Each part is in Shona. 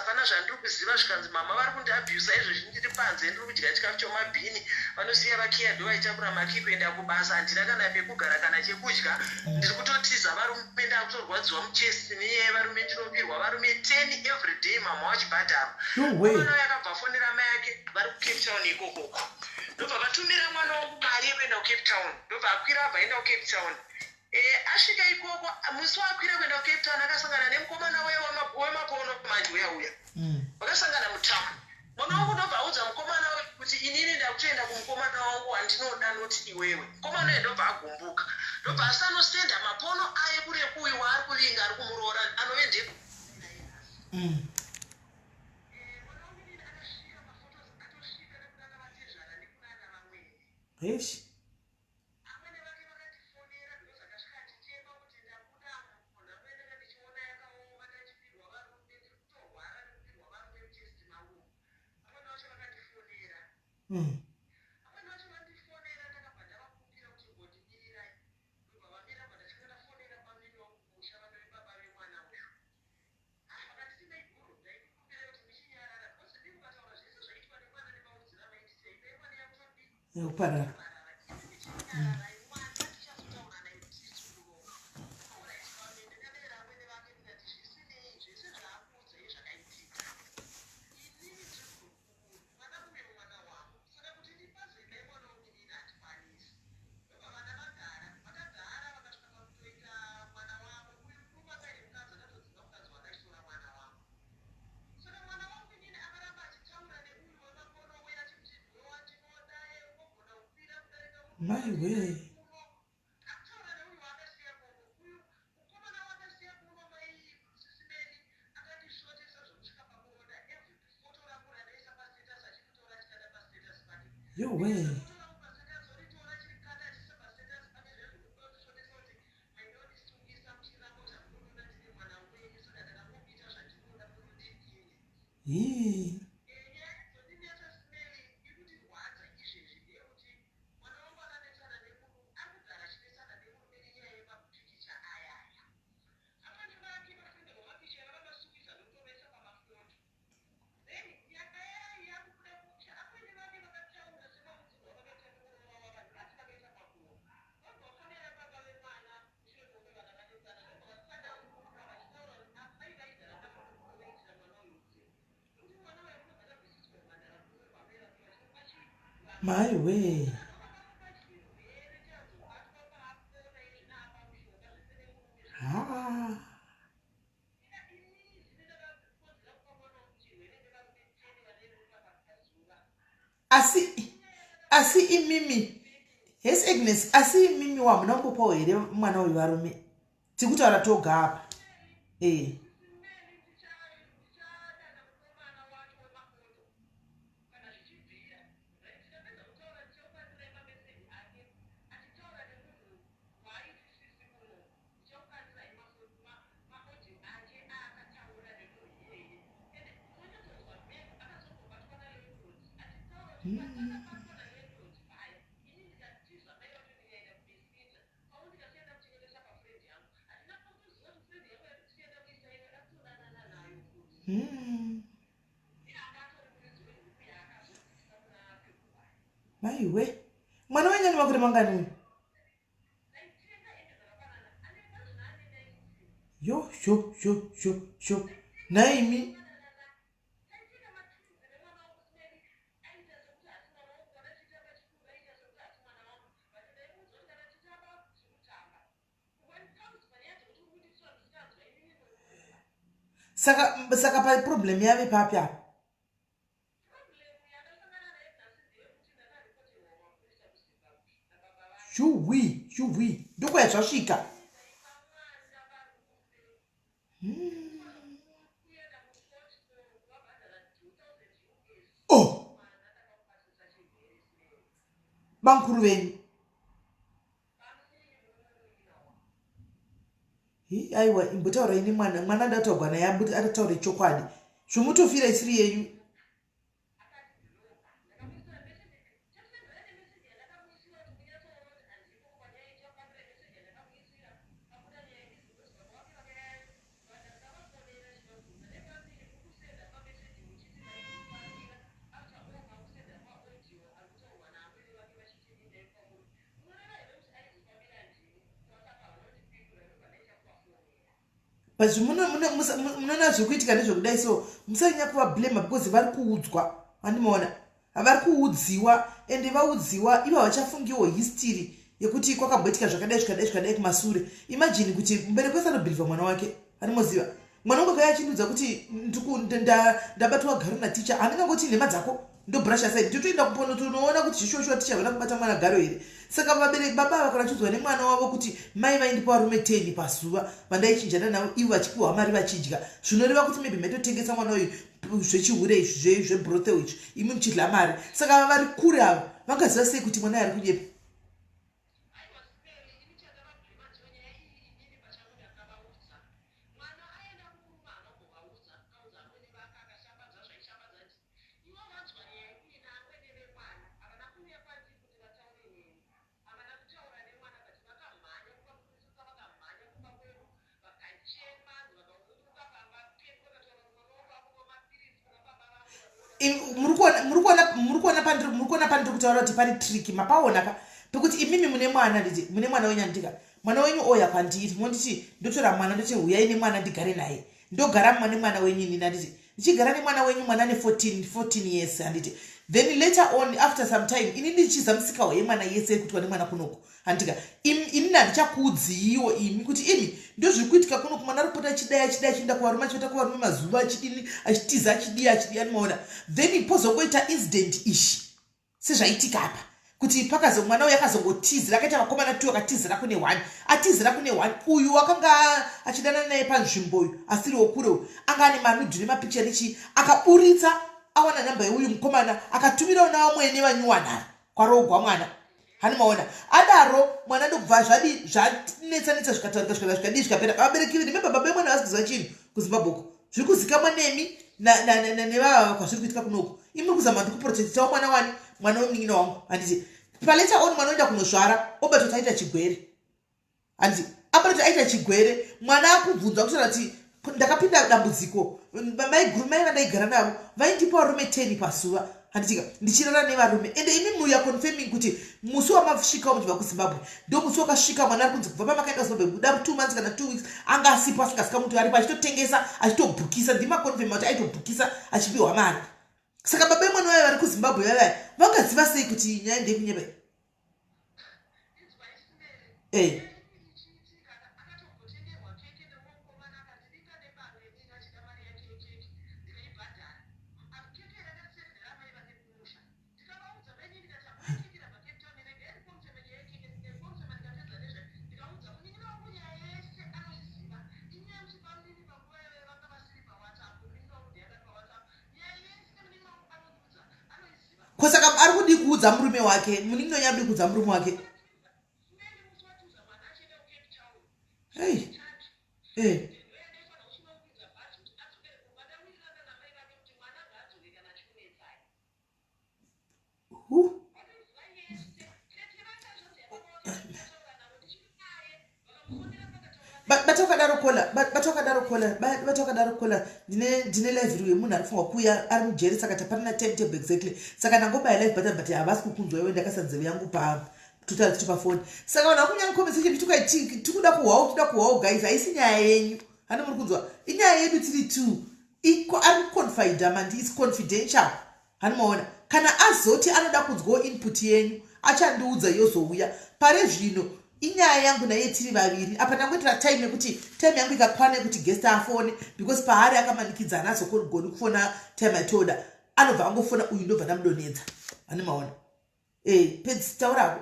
Hapana zvandiri kuziva. Zvikanzi, "Mama vari kundiabhusa izvozvi, ndiri panze, ndiri kudya chikafu chomabhini, vanosiya vakiya, ndovaitakura makii kuenda kubasa. Handina kana pekugara kana chekudya, ndiri kutotiza varume, ndakutorwadziwa muchest nenyaya yevarume. Ndinopirwa varume 10 every day, mama wachibhadharwa." No way. Mwana uyu akabva afonera mai ake vari kuCape Town ikokoko, ndobva vatumira mwana wangu mari yekuenda kuCape Town, ndobva akwira, abva aenda kuCape Town. Asvika ikoko, musi waakwira kuenda kuCape Town akasangana nemukomana uya wemapono manje uya uya. Vakasangana mutauni. Mwana wangu ndobva audza mukomana uyu kuti, "Inini ndakutoenda kumukomana wangu wandinoda, noti iwewe." Mukomana uyu ndobva agumbuka, ndobva asanosenda mapono aye kure kuyu waari kuvinga, ari kumuroora, anove ndiye. Mwana wangu inini akasvika maphotos, atosvika nekunana vatezvara nekunana vamwene. Eish. Amwene vake vakandifonera because akasvika achichema kuti, "Ndabuda nhamuendanga ndichiona yakaoma, ndachipirwa varume, ndiri kutorwara nekupirwa varume muchest mangu." Amwene vacho vakandifonera. Amwene vacho vandifonera, ndakabva ndavakumbira kuti mbondimirirai, ndobva vamira. Bva ndachinge ndafonera pamini wangu kumusha, vanove baba vemwana uyu. Ah, vakanditi, "Maiguru, ndaikukumbira kuti muchinyarara because ndiri mukataura zvese zvaitwa nemwana nemaudziro amaitisa, imba yemwana yakutodii?" Yekuparara. Kuparara. Mwana tichazotaura naye tichitsungurova. Alright, ndakadera amwene vake ndikati, "Zvisinei, zvese zvaakuudzai zvakaitika, inini ndiri munhu mukuru, mwana uyu mwana wangu, saka kuti ndipazenda mwana womunini handikwanisi." Ndobva vana vagara, vakagara, vakasvika pakutoita mwana wavo. Uyu murume akaine mukadzi, akatodzinga mukadzi wakachitora mwana wangu. Saka mwana wangu inini akaramba achitaura neuyu wemakono uya, achikuti, "Ndiwe wandinoda, unogona kukwira kudarika murume." My way. Akutaura neuyu waakasiya kuno, uyu mukomana waakasiya kuno, mai Sisimeni, akandisvotesa zvokusvika pakuona every photo rangu randaisa pastatus, achiritora achikanda pastatus pake. Yo way. Photo rangu pastatus oritora, achirikanda, achiisa pastatus pake. Zvezvinoda kundisvotesa kuti mainondisungisa muchiramba kuti hamunoona ndine mwana wenyu, saka ndakangomuita zvandinoda, munondidini? Hii. Nyaya dzondinetsa Simeli, ikutirwadza izvezvi ndeyekuti mwana wangu akanetsana nemurume, ari kugara achinetsana nemurume nenyaya yemapikicha ayaya. Amweni vake vasenderwa mapicha vakamasungisa ndokutovaisa pamafoto. Then nyaya yakubuda kumusha, amweni vake vakataura semaudzirwo avakaita nemurume wavo, vanhu vati vakaita makuhwa, vabva vafonera baba vemwana mushure mekunge vana vanetsana, ndobva vatsanangura vachitaura kuti amai vaigara navo vaitira mwana uyu utsiru, nekuti mwana uyu unobva tabvisiswa mhandara kuwe kwamai vake vachimupa chii. My way. Vakamupa chirwere chazobatwa paapona izvinaapa mushonga zvese nemurume. Ha. Inini zvine ndakakodzera kupa mwana wangu chirwere nevarume 10 vaneruka pazuva. Asi imimi, hesi Agnes, asi imimi wamuna kumbopawo here mwana uyu varume? Tiri kutaura toga apa e. Tichadana mukomana wacho wemafoto kana zvichibvira. Tikapedza kutaura, ndichakukandirai mameseji ake achitaura nemunhu waaiti sisi kuno. Ndichakukandirai maaudio ake aakataura nemunhu iyeye, ende unonyatsonzwa meko akazombobatwa nalandlord achitaura kuti, "Patakabatwa nalandlord paya, ini ndikatiza mai vacho, ndikaenda kuMessina pavo, ndikasiya ndakuchengetesa pafriend yangu. Handina kutoziva kuti friend yangu yandikusiya ndakuisa yakada kutodanana nayo futi." Iye muridzi wehuku yaakazobvisa muna February. Maiwe, mwana wenyu ane makore mangani uyu? Ndaitenga ende zvakafanana, ane pazvino ane 19. Yo yo yo yo yo, naimi. Taitenga matwins nemwana wangu Simeni, aita sekuti hasi mwana wangu. Kana tichitamba chikuru, aita sekuti hasi mwana wangu, but ndaimuudza kuti kana tichitamba zvekutamba, when it comes panyaya dzekuti uri kundiitira musikanzwa, inini ndokurova. Saka paproblem yave papi apa? Problem yandasangana naye nhasi ndeyekuti ndakaripoterwa mapurisa kuZimbabwe nababa vake. Shuwi shuwi, ndokwaya zvasvika. Ndaipa mwana varume, kuenda kukoti kuvabhadhara 2000 US. Oh. Mwana ndakamupasisa chirwere, Simeni. Bamukuru venyu? Pamunini, murume wangu. Hi, aiwa, imbotaurai nemwana. Mwana ndataugwa naye, atataure chokwadi, zvomutofira isiri yenyu. Akandibloka. Ndakamuisira meseji, chakusendera nemeseji yandakamuisira kuti munyatsoona kuti handipo panyaya. Ichakubandira meseji yandakamuisira pabuda nyaya idzi, because baba vake vakandakavafonera chibabvunza nebamini, muri kusenda. But munoona zviri kuitika ndezvekudai, so musanyanya kuvablema because vari kuudzwa, handimaona, vari kuudziwa, ende vaudziwa ivo havachafungiwo history yekuti kwakamboitika zvakadai, zvikadai, zvikadai kumasure. Imagine kuti mubereki wese anobhilivha mwana wake, hanimoziva mwana wangu akauya achindiudza kuti ndabatwa garo naticha, handingangoti nhema dzako, ndobrush aside, ndotoenda kuponotonoona kuti zvishuwa ticha vana kubata mwana garo here. Saka vabereki, baba ava, kana vachiudzwa nemwana wavo kuti mai vaindipa varume 10 pazuva vandaichinjana navo, ivo vachipiwa mari vachidya, zvinoreva kuti maybe maitotengesa mwana uyu zvechihure izvi, zvebrothel izvi, imi muchidya mari. Saka vari kure ava vangaziva sei kuti mwana ari kunyepa? Aiwa, Smeli, ini chandavabhema ndiyo nyaya iyi. Inini pachangu ndakavaudza. Mwana aenda kumurume haana kumbovaudza, akaudza amwene vake, akashambadza zvaishambadza. Ndi ivo vanzwa nyaya iyi naamwene vemwana. Havana kuuya kwandiri kuti vataure neni, havana kutaura nemwana, but vakamhanya kumba kurisisa, vakamhanya kumba kwedu, vakachema, vakaunguruka pamba pedu, vakataura kuti mwana wangu akunwa mapirisi kuna baba vangu. Muri kuona pandiri kutaura kuti pari tricky? Mapaona ka pekuti imimi mune mwana, nditi mune mwana wenyu, andika mwana wenyu oya kwandiri, monditi ndotora mwana, ndoti huyai nemwana ndigare naye, ndogara nemwana wenyu inini, handiti? Ndichigara nemwana wenyu, mwana ane 14 years, handiti? Then later on, after some time, ini ndichiza musikawo yemwana yese iri kuitwa nemwana kunoku, handika? Inini handichakuudziyiwo imi kuti imi ndozviri kuitika kunoku, mwana ari kupota achidai, achidai, achienda kuvarume, achivata kuvarume mazuva, achidini, achitiza, achidii, achidii, anomaona. Then pozongoita incident ishi sezvaitika apa, kuti pakazo mwana uyu akazongotizira, akaita vakomana two, akatizira kune one, atizira kune one uyu wakanga achidanana naye panzvimbo uyu asiriwo kure uyu, anga ane manudes nemapicha nechii, akaburitsa, awana namba yeuyu mukomana, akatumirawo navamwene vanyuwanava kwaroogwa mwana, hani maona? Adaro mwana ndokubva zvadi zvanetsanetsa, zvikataurika, zvikada, zvikadii, zvikapera. Vabereki, remember, baba vemwana vasi kuziva chinhu kuZimbabwe uko zviri kuzikamwa nemi nevava kwazviri kuitika kunoku. Imi muri kuzama ndikuprotectawo mwana wani, mwana wemunin'ina wangu, handiti? Palater on mwana oenda kunozvara, obatwa kuti aita chigwere, handiti? Abatwa aita chigwere, mwana akubvunzwa kutaura kuti ndakapinda dambudziko, maiguru, mai vandaigara navo vaindipa varume 10 pazuva, handitika? Ndichirara nevarume. Ende imi muya confirming kuti musi wamasvikawo muchibva kuZimbabwe ndo musi wakasvika mwana ari kunzi kubva pamakaenda kuZimbabwe kuda 2 months kana 2 weeks anga asipo, asingasika muti aripo, achitotengesa, achitobhukisa. Ndimaconfirma kuti aitobhukisa achipiwa mari. Saka baba vemwana vayo vari kuZimbabwe vavaya vangaziva sei kuti nyaya ndeyekunyeba? Inzwai, Smeli. Ichiitika akatombotengerwa keke nemukomana, akandibika nebaro yenini achida mari yake yekeke, ndikaibhadhara. Keke rakasendera mai vake kumusha. Ndikavaudza mainini, ndikati hamuna keke rabva Cape Town, regai ndikonfeme nyaya yekeke. Ndikaikonfema, ndikapedza nezvayo, ndikaudza munin'ina wangu nyaya yese, anoiziva. Inyaya yekuti bamunini panguva iyoyo vanga vasiri paWhatsApp, munin'ina wangu ndiye akari paWhatsApp. Nyaya yese munin'ina wangu anondiudza, anoiziva. Ko saka ari kudii kuudza murume wake? Munin'ina wenyu ari kudii kuudza murume wake? Smeli, musi watiudza mwana achienda kuCape Town, Hey. Eh. ndoyandaifanira kuchinokwidza bhazi kuti adzokere kumba, ndawirirana namai vake kuti mwana ngaadzoke kana achikunetsai. Vanoziva yese. Tete vakazvanzi yavakaona navo ndichiri naye, vakamufonera, vakataura. Bata wakadaro caller, bata wakadaro caller, bata wakadaro caller. Ndine live review yemunhu ari kufunga kuuya ari mujeri, saka tapanana timetable exactly. Saka ndangobaya live button, but havasi kukunzwa iwe, ndakasa nzeve yangu pa totaura tiri pafoni. Saka vanhu vakunyanga comment section tikuai tikuda kuhwawo, tikuda kuhwawo. Guys, haisi nyaya yenyu, hani muri kunzwa? Inyaya yedu tiri two. Iko ari kuconfida mandi, is confidential, hani maona? Kana azoti anoda kunzwawo input yenyu, achandiudza, yozouya. Pare zvino inyaya yangu naiye tiri vaviri. Apa ndangoitira time yekuti time yangu ikakwana yekuti guest afone, because paari akamanikidza, haanazogoni kufona time yatoda, anobva angofona uyu, ndobva ndamudonedza, hani maona? E, pedzi, taurako.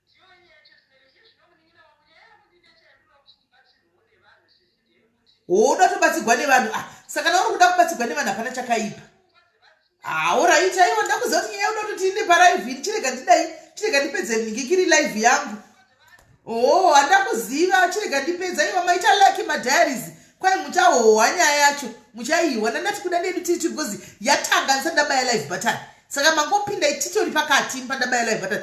Ndiyo nyaya yacho, Smeli. Iye zvino munin'ina wangu, nyaya yangu ndine chainoda kuti ndibatsirwewo nevanhu, sisi, ndeyekuti Woda tobatsirwa nevanhu? Ah, saka kana uri kuda kubatsirwa nevanhu, hapana chakaipa. Alright, aiwa, ndakuziva kuti nyaya uda kuti tiinde palive ini. Chirega ndidai, chirega ndipedze nhingikiri live yangu. Oh, handakuziva, chirega ndipedza. Aiwa, maita lucky madiaries, kwai muchahohwa nyaya yacho, muchaiwa. Ndandati kuda ndedu tiri because yatanga ndisati ndabaya live button, saka mangopinda ititori pakati pandabaya live button.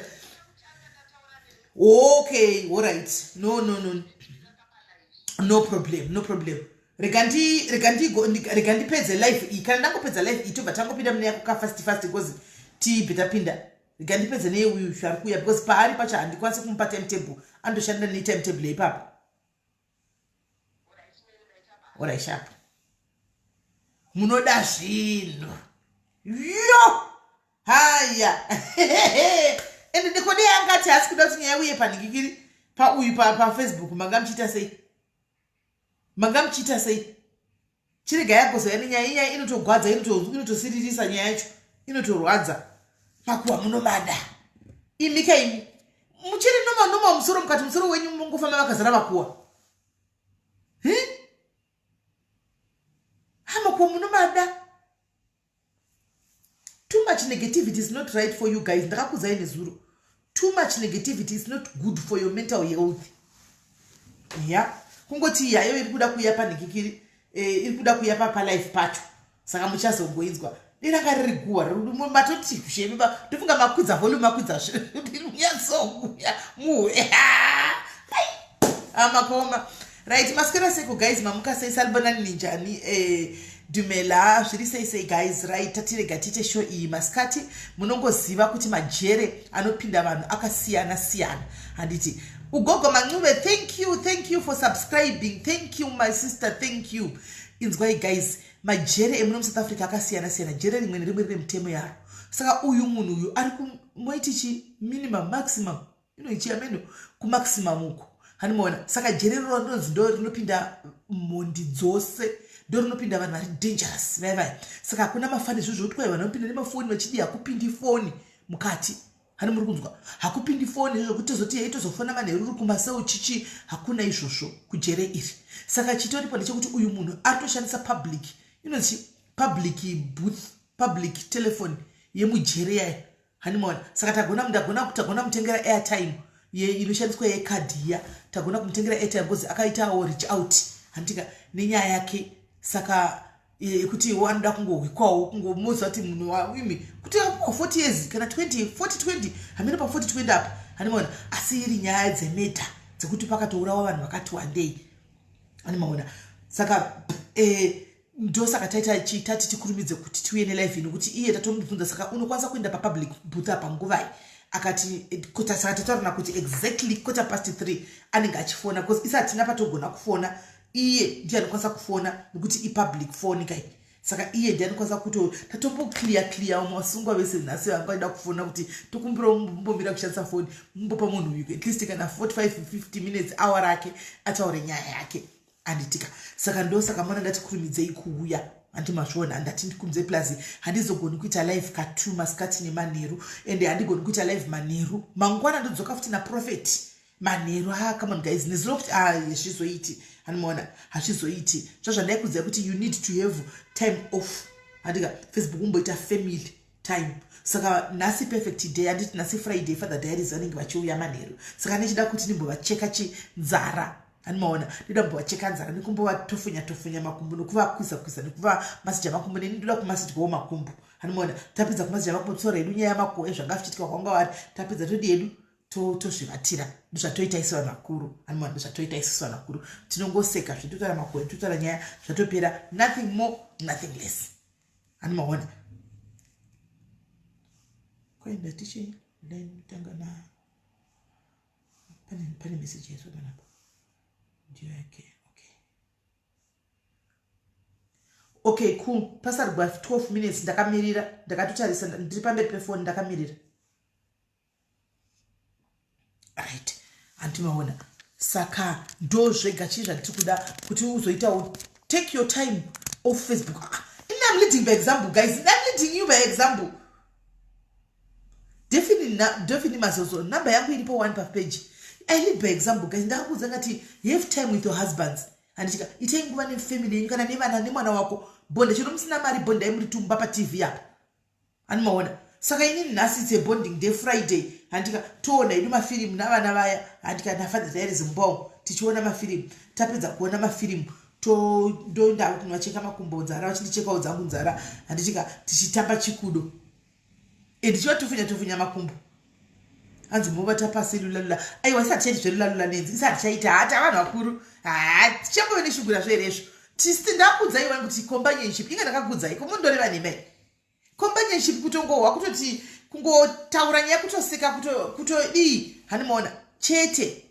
Okay, alright, no, no, no, no problem, no problem. Rega ndipedze live iyi. Kana ndangopedza live iyi, tobva tangopinda mune yako ka fast fast, because tibve tapinda. Rega ndipedze neyeuyu ari kuuya, because paari pacho handikwanisi kumupa timetable, andoshanda netimetable yeipapa. Orai sharp. Munoda zvinhu. Yo! Haya. Ende ndikode angati hasi kuda kuti nyaya uye panhingikiri pauyu paFacebook pa manga muchiita sei? Manga muchiita sei? Chirega yagozouya nenyaya inyaya inotogwadza inotosiririsa nyaya yacho inotorwadza. Makuhwa munomada. Imika imi. Muchiri noma noma musoro mukati musoro wenyu mungofamba vakazara makuhwa. Hi? Ha makuhwa munomada. Too much negativity is not right for you guys. Ndakakudzai nezuro. Too much negativity is not good for your mental health. Yeah. Kungoti yayo iri kuda kuya panhikikiri, eh, iri kuda kuya pa life pacho. Saka muchazongoinzwa. Dai ranga riri guwa matoti shemi ba ndofunga makwidza volume makwidza zvinyatsokuya muwe. Amakoma. Right, maswera seko guys, mamuka sei salibonani ninjani eh Dumela zviri sei sei guys right tatirega tiite show iyi masikati munongoziva kuti majere anopinda vanhu akasiyana siyana handiti ugogo Mancube thank you thank you for subscribing thank you my sister thank you inzwai guys majere emuno muSouth Africa akasiyana siyana jere rimwe nerimwe rine mitemo yaro saka uyu munhu uyu ari kumoiti chi minimum maximum inoichiya meno kumaximum uko handimaona saka jere roro rinonzi ndo rinopinda mhondi dzose ndo rinopinda vanhu vari dangerous vaya vaya saka hakuna mafani izvozvo kuti kwai vanhu vanopinda nemafoni vachidii hakupindi foni mukati hani muri kunzwa hakupindi foni izvozvo kuti tozoti yei tozofona manheru uri kumaseu chichi hakuna izvozvo kujere iri saka chitoripo ndechekuti uyu munhu ari toshandisa public inonzi public booth public telephone yemujere yayo handimaona saka tagona ndagona tagona mutengera airtime ye inoshandiswa yekadhi iya tagona kumutengera airtime because akaitawo reach out handitika nenyaya yake saka yekuti iwo anoda kungohwikwawo kungomuudza kuti munhu waimi kuti apuwa 40 years kana 20 40 20 hameno pa 40 20 apa handimaona asi iri nyaya dzemeta dzekuti pakatourawa vanhu vakati wandei handimaona saka eh, ndosaka taita tati tikurumidze kuti tiuye nelive nokuti iye tatomubvunza saka unokwanisa kuenda papublic booth apa nguvai akati saka tataurana kuti exactly 3:15 anenge achifona because isi hatina patogona kufona iye ndiye anokwanisa kufona nokuti ipublic phone kai saka iye ndiye anokwanisa kuto tatomboclear clear masungwa vese nhasi vanga vachida kufona kuti tokumbira mumbomira kushandisa foni mumbopa munhu uyu at least kana 45 50 minutes hour rake ataure nyaya yake anditika saka ndosaka mona ndati kuuya handi mazviona handati ndikurumidzei plus handizogoni kuita live ka2 masikati nemanheru ende handigoni kuita live manheru mangwana ndodzoka futi naprophet manheru ah come on guys nezuro kuti ah hazvizoiti handimaona hazvizoiti zvazvandaikudzai kuti you need to have time off handika Facebook umboita family time saka nhasi perfect day handiti nhasi Friday Father Diaries vanenge vachiuya manheru saka ndichida kuti ndimbovacheka chinzara handimaona ndoda kumbovacheka nzara nekumbovatofunya tofunya makumbo nekuvakwisa kwisa nekuvamasija makumbo neni ndoda kumasidyawo makumbo handimaona tapedza kumasija makumbo tsora yedu nyaya yamakuhwa ezvanga zvichiitika kwanga vari tapedza todi yedu tozvivatira ndozvatoita isu vanhu vakuru handimaona ndozvatoita isusu vanhu vakuru tinongoseka zvetotaura makuhwa totaura nyaya zvatopera nothing more nothing less handimaona kwaenda tichi tanga na pane message yaiswa panapa ndiyo yake okay okay cool pasarigwa 12 minutes ndakamirira ndakatotarisa ndiri pamberi pefoni ndakamirira right handimaona saka ndo zvega chii zvatiri kuda kuti uzoitawo take your time off Facebook ah, I'm leading by example guys I'm leading you by example Definitely mazozo namba yangu iripo one papage I lead by example guys ndakakuudza ngati have time with your husbands handitika itei nguva nefamily yenyu kana nevana nemwana wako bonde chero musina mari bondai muri tumba paTV apa handimaona saka inini nhasi its a bonding day Friday handika toona hedu mafirimu navana vaya handika naFather Diaries mumbawo tichiona mafirimu tapedza kuona mafirimu ndonda kunovacheka makumbo nzara vachindichekawo dzangu nzara handitika tichitamba chikudo ndichivatofunya tofunya makumbo hanzi mobata pasi lulalula aiwa isati chaiti zvelulalula nenzi isati chaita hata vanhu vakuru ha tichangove neshugura zveresvo tisi ndakudzai wani kuti companionship inga ndakakudzai komondoreva nemai companionship kutongohwa kutoti kungotaura nyaya kutoseka kutodii handimaona chete.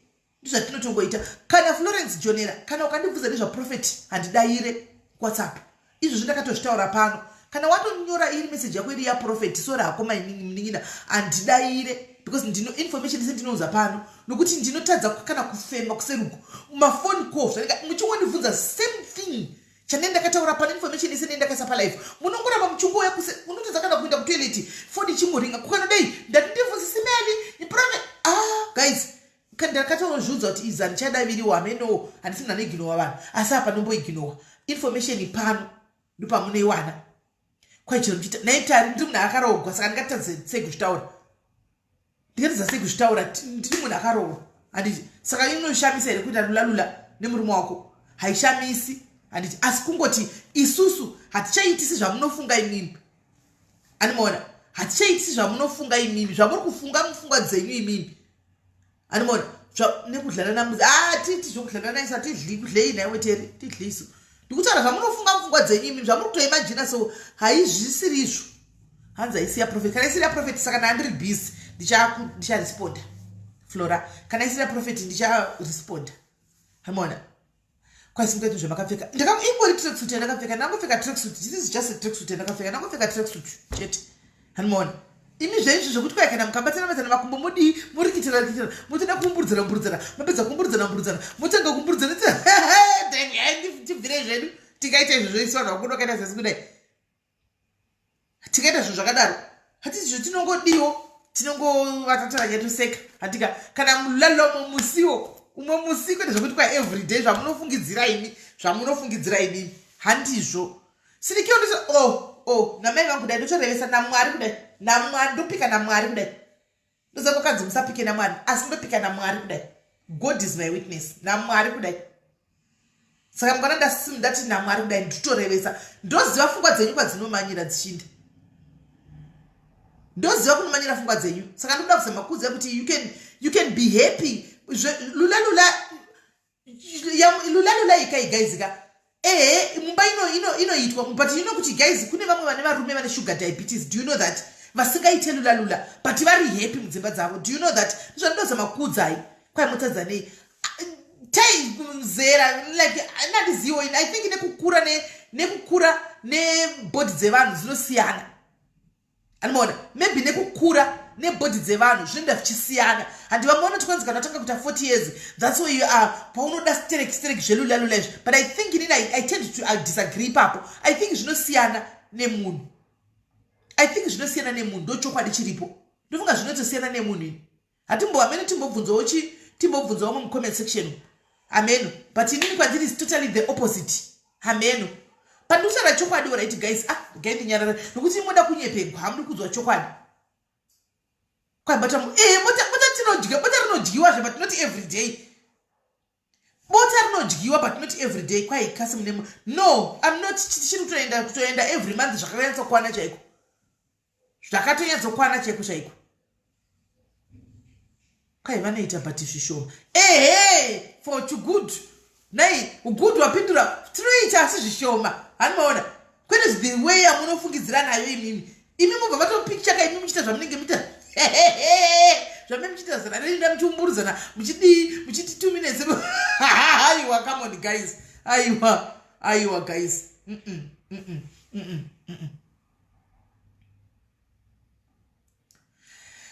Ndizvatinotongoita. Kana Florence Jonera, kana ukandibvunza nezvaprofeti handidaire WhatsApp. Izvozvo ndakatozvitaura pano. Kana watonyora iri message yako iri yaprofeti, sorry hako mainin'ina, handidaire because ndino information ese ndinounza pano nokuti ndinotadza kana kufema kuseruko mafone call zvanenge muchingondibvunza same thing chandee ndakataura pano information ese ndee ndakaisa palife munongoramba muchingouya kuse unotadza kana kuenda kutoilet foni ichingoringa kukanodei ndati ndibvunze simeli prophet ah guys ndakatozviudza kuti izi handichadaviriwo hamenowo handisi munhu anoiginowa vanhu asi apa ndomboiginowa information pano ndopamunoiwana kwaichero muchiita naitari ndiri munhu akaroogwa saka ndingatadza sei kuzvitaura ndingatadza sei kuzvitaura ndiri munhu akaroogwa handiti saka inoshamisa here kuita lulalula nemurume wako haishamisi handiti asi kungoti isusu hatichaitisi zvamunofunga imimi animaona hatichaitisi zvamunofunga imimi zvamuri kufunga mupfungwa dzenyu imimi animaona nekudlana namuzi ah titi zvokudlana naisa tidli kudlei naiwe teri tidlisu ndikutaura zvamunofunga mupfungwa dzenyu imi zvamuri kutoimajina so haizvisiri izvo hanzi haisi yaprofet kana isiri yaprofet saka ndandiri busy ndicharesponda flora kana isiri yaprofet ndicharesponda animaona kwaisi mukaita zvamakapfeka ingori tracksuit yandakapfeka ndangopfeka tracksuit this is just a tracksuit yandakapfeka ndangopfeka tracksuit chete hanimaona imi zvaizvi zvekuti kwai kana mukabatana batana makumbo modii morikitira rikitira motoda kumburudzana mburudzana mapedza kumburudzana mburudzana motanga kumburudzana tibvire zvedu tingaita izvo zvoisi vanhu vakuda kaita sesi kudai tikaita zvinhu zvakadaro hatisi zvo tinongodiwo tinongovatatara nyatoseka hatika kana mulalomo musiwo umwe musi kwete zvekuti kwa everyday zvamunofungidzira imi zvamunofungidzira imimi handizvo sinikiyo ndito o oh, o oh, namai vangu kudai ndotorevesa namwari kudai namwari ndopika namwari kudai ndoziva kwakanzi musapike namwari asi ndopika namwari kudai god is my witness namwari kudai saka mukana ndasimu ndati namwari kudai nditorevesa ndoziva fungwa dzenyu kwadzinomanyira dzichinda ndoziva kunomanyira fungwa dzenyu saka ndoda kuzama kuudza kuti you can, you can be happy lula lula lula lula ikai guys ka ehe mumba inoitwa ino, ino but you know kuti guys kune vamwe vane varume vane sugar diabetes do you know that vasingaite lula lula but vari happy mudzimba dzavo do you know that ndozvandinozama kuudzai kwai motadza nei tai zera like nandiziwo ini i think nekukura nekukura nebody dzevanhu dzinosiyana Anomaona maybe nekukura nebody dzevanhu zvinoenda zvichisiyana handi vamwe vanoti kwanzi kana watanga kuita 40 years that's where you are paunoda sterek sterek zvelulalula izvi but i think inini I tend to I disagree ipapo i think zvinosiyana nemunhu i think zvinosiyana nemunhu ndochokwadi chiripo ndofunga zvinotosiyana nemunhu ini hatimbo hameno timbobvunzawo chi timbobvunzawo mucomment section hameno but inini kwandiri is totally the opposite hameno pandikutaura chokwadi orit guys ah gai ndinyarara nokuti moda kunyepegwa hamudi kuudzwa chokwadi kwabata eh bota bota tinodya bota rinodyiwa zve but not every day bota rinodyiwa but not every day kwai kasi mune no i'm not tichiri kutoenda kutoenda every month zvakanyatsa chaiko zvakatonyatso-kwana chaiko chaiko kai vanoita but zvishoma ehe for to good nai good wapindura tinoita asi zvishoma hani maona kwete the way yamunofungidzira nayo imimi imi mobva matopicture ka imi muchiita zvamunenge muita zvamunenge muchiita zera rinoenda muchiumburudzana muchidii muchiti two minutes aiwa come on guys aiwa aiwa guys mm -mm, mm -mm, mm -mm, mm -mm.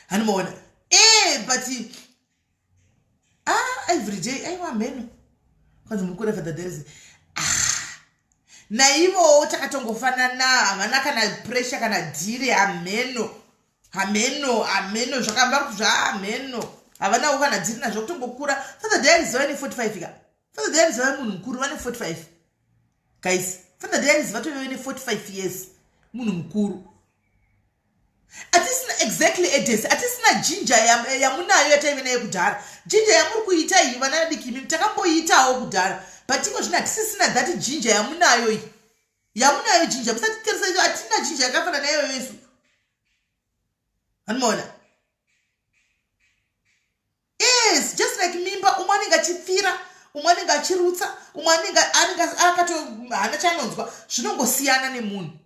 Hanimaona eh but ah every day aiwa mheno kwanzi muri kureva the days ah naivowo takatongofanana havana kana pressure kana dhiri hamheno hamheno hamheno zvakamba zvahamheno havanawo kana dhiri nazvo kutongokura father diaries vane 45 ka father diaries vave munhu mukuru vane 45 guys father diaries vatove vane 45 years munhu mukuru atisina exactly edes atisina jinja yamunayo yataive nayo kudhara jinja yamuri kuita iyi vana vadiki imi takamboiitawo kudhara but iko zvino hatisisina that jinja yamunayo iyi yamunayo jinja musatiteresa hatina jinja yakafanana naiyoyo isu anomaona yes just like mimba umwe anenge achipfira umwe anenge achirutsa umwe anenge anenge akato hana chaanonzwa zvinongosiyana nemunhu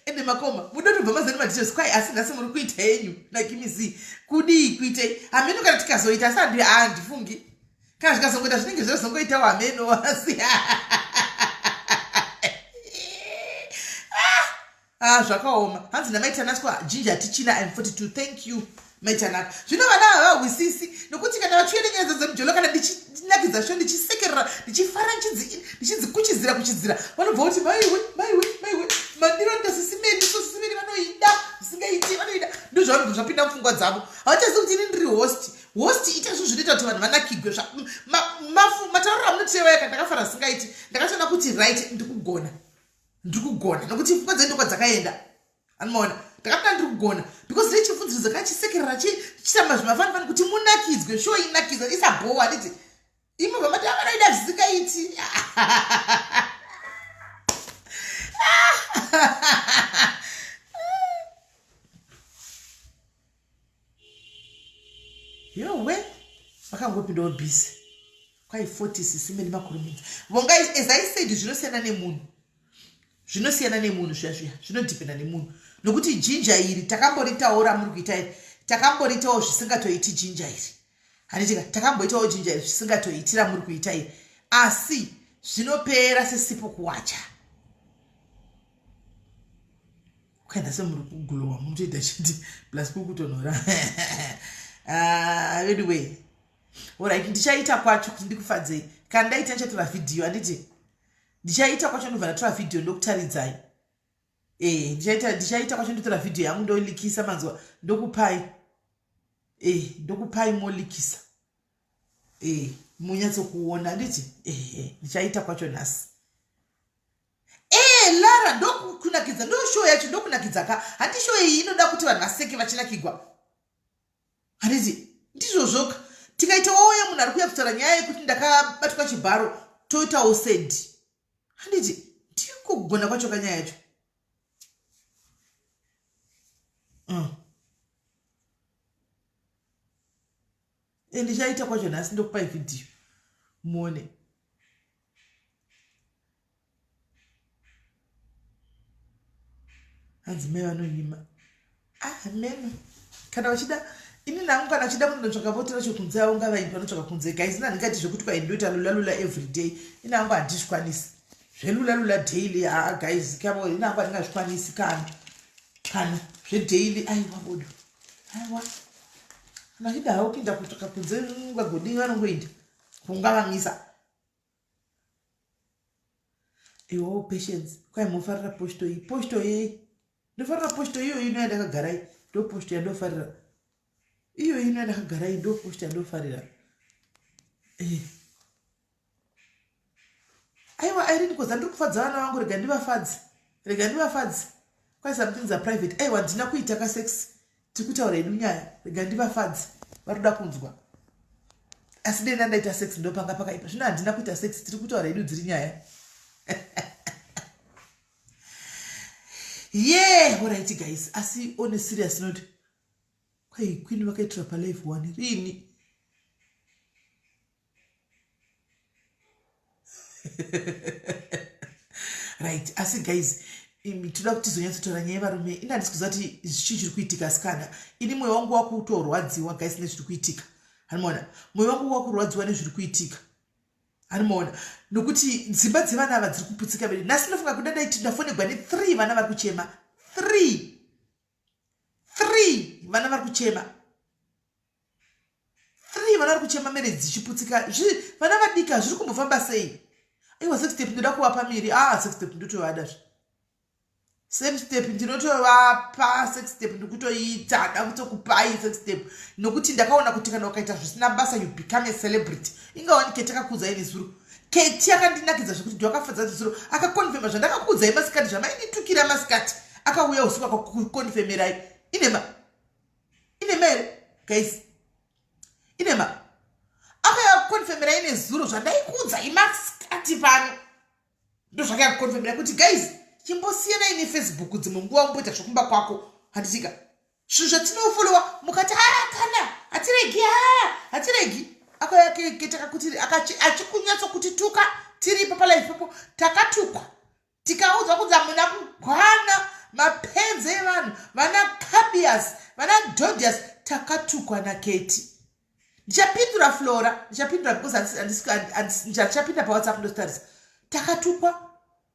Ende makoma mudotobva mazani madetails kwai asi nhasi muri kuita henyu nakimisi kudii kuitei hameno kana tikazoita asi handi handifungi kana zvikazongoita zvinenge zvazongoitawo hameno asi Ah, zvakaoma hanzi namai tanaswa jinja tichina im 42 thank you mai tanaka zvino vana havahwisisi nokuti kana vachiuya nenyaya dzadzo dzemujolo kana ndichinakidza sho ndichisekerera ndichifara ndichidzikuchidzira kuchidzira vanobva kuti maiwe maiwe maiwe mandiro anoita sisimeni so sisimeni vanoida zvisingaiti vanoida ndozvavanobva zvapinda mupfungwa dzavo havachazivi kuti ini ndiri host host ita zvinhu zvinoita kuti vanhu vanakigwe matauriro amunotireva yaka ndakafara zvisingaiti ndakatoona kuti right ndikugona ndiri kugona nokuti pfungwa dzedu ndokwadzakaenda anomaona ndakapinda ndiri kugona because ndichifunziriza kachisekerera chichitamba zvimafanifani kuti munakidzwe sho inakidzwa isabhowa handiti imwe vamati avanoida zvisingaiti yowe vakangopindawo busy kwai 40 sisime nemakurumidza vonga as i said zvinosiyana nemunhu zvinosiyana nemunhu zviya zviya zvinodhipenda nemunhu nokuti jinja iri takamboritaura muri kuita iri takamboritawo zvisingatoiti jinja iri handitika takamboitawo jinja iri zvisingatoitira muri kuita iri asi zvinopera sesipo kuwacha ukaenda semuri kuglowa munotoita chiti plus kukutonhora ah, anyway orit ndichaita kwacho kuti ndikufadzei kana ndaita ndichatora vhidhiyo handiti ndichaita kwacho ndobva ndatora vhidhiyo ndokutaridzai e ndichaita ndichaita kwacho ndotora vhidhiyo yangu ndolikisa manzwa ndokupai e ndokupai molikisa e munyatsokuona handiti ehe ndichaita kwacho nhasi ee lara ndokunakidza ndo show yacho ndokunakidza ka handi show iyi inoda kuti vanhu vaseke vachinakigwa handiti ndizvozvoka tikaita wauya munhu ari kuya kutaura nyaya yekuti ndakabatwa chibharo toitawo sed handiti ndiko kugona kwacho kanyaya yacho mm. Ndichaita kwacho nhasi ndokupai vhidhiyo muone. Hanzi mai vanonyima. Ah, meno. Kana vachida ini nangu kana achida kundotsvaka voti racho kunze avo ngavaindi vanotsvaka kunze guys ini handingati zvekuti kwai ndoita lula lula everyday ini hangu handizvikwanisi zvelula lula daily haa guys kavo ini hangu handingazvikwanisi kana kana zvedaily aiwa bodo aiwa kana achida hawo kuinda kutsvaka kunze vagodii vanongoinda kungavamisa iwewo patience kwai mofarira poshto iyi poshto yei ndofarira poshto iyoyi ino yandakagara iyi ndo poshto yandofarira iyoyi ino yandakagara iyi ndo poshto yandofarira eh. Aiwa Irene koza ndiri kufadza vana vangu rega ndivafadze. Rega ndivafadze. Kwai somethings are private. Aiwa ndina kuita ka sex. Tiri kutaura hedu nyaya. Rega ndivafadze. Varikuda kunzwa. Asi dai ndandaita sex ndopanga pakaipa. Zvino handina kuita sex tiri kutaura hedu dziri nyaya. Yeah, alright guys. Asi on a serious note, kwai queen vakaitira pa live one rini? Right, asi guys, toda kuti tizonyatsotaura nyaya yevarume. Ini handisi kuziva kuti chii chiri kuitika asikana. Ini mwoyo wangu wakutorwadziwa guys nezviri kuitika. Hanimaona? Mwoyo wangu wakurwadziwa nezviri kuitika. Hanimaona? Nokuti dzimba dzevana ava dziri kuputsika vedi. Nhasi ndinofunga kuda ndaiti ndafonegwa ne 3 vana vari kuchema. 3 3 vana vari kuchema. 3 vana vari kuchema marriage dzichiputsika. Vana vadiki hazviri kumbofamba sei? Aiwa sex tape ndoda kuvapa miri. Ah, sex tape ndotovada zve. Sex tape ndinotovapa, sex tape ndikutoita, da kutokupai sex tape. Nokuti ndakaona kuti kana ukaita zvisina basa you become a celebrity. Ingawani Keti akakuudzai nezuro. Keti akandinakidza zvekuti ndiwakafadza nezuro. Akakonfirma zvandakakuudzai masikati zvamainditukira masikati. Akauya usiku akakukonfirmerai. Inema. Inema here guys? Inema. Akauya kukonfirmerai nezuro zvandaikuudzai masikati pano. Ndozvakauya kukonfirmera kuti guys chimbosiyanai nefacebook dzimwe nguva umboita zvekumba kwako. Handitika. Zvinhu zvatinofolowa mukati haa kana hatiregi haa hatiregi. Akauya keta kakuti achikunyatso kutituka tiripo palive ipapo takatukwa. Tikaudzwa kunzi hamuna kukwana, mapenzi evanhu, vana Cabias, vana Dodias, takatukwa naKeti. Ndichapindura Flora, ndichapindura because ndichapinda paWhatsApp ndotarisa. Takatukwa,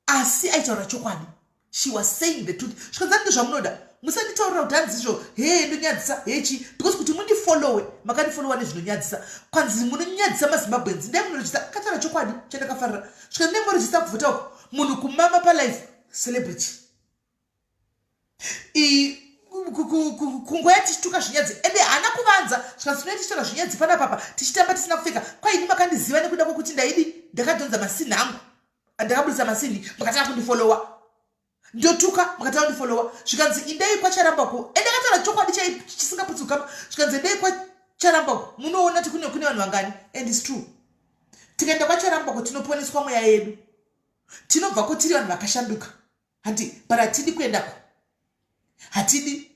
asi aitaura chokwadi. She was saying the truth. Zvikanzi ndizvo zvamunoda, musanditaurira kuti hanzi izvo he ndonyadzisa hechi, because kuti mundifollowe makandifolowa nezvinonyadzisa. Kwanzi munonyadzisa maZimbabweans, ndai munorejista. Akataura chokwadi chandakafarira. Zvikanzi ndai munorejista kuvhota uko, munhu kumama palife celebrity kungoya tichituka zvinyadzi, ende haana kuvanza. Zvikanzi tinoi tichitaura zvinyadzi panapapa, tichitamba tisina kupfeka. Kwaini makandiziva nekuda kwekuti ndaidi ndakadhonza masini angu, ndakabudisa masini, mukatanga kundifolowa, ndotuka, mukatanga kundifolowa. Zvikanzi indai kwaCharambako, ende akataura chokwadi chisingaputsi ukama. Zvikanzi endai kwaCharambako, munoona kuti kune vanhu vangani. And it's true, tikaenda kwaCharambako tinoponeswa mweya yedu, tinobvako tiri vanhu vakashanduka. Handi, but hatidi kuendako, hatidi.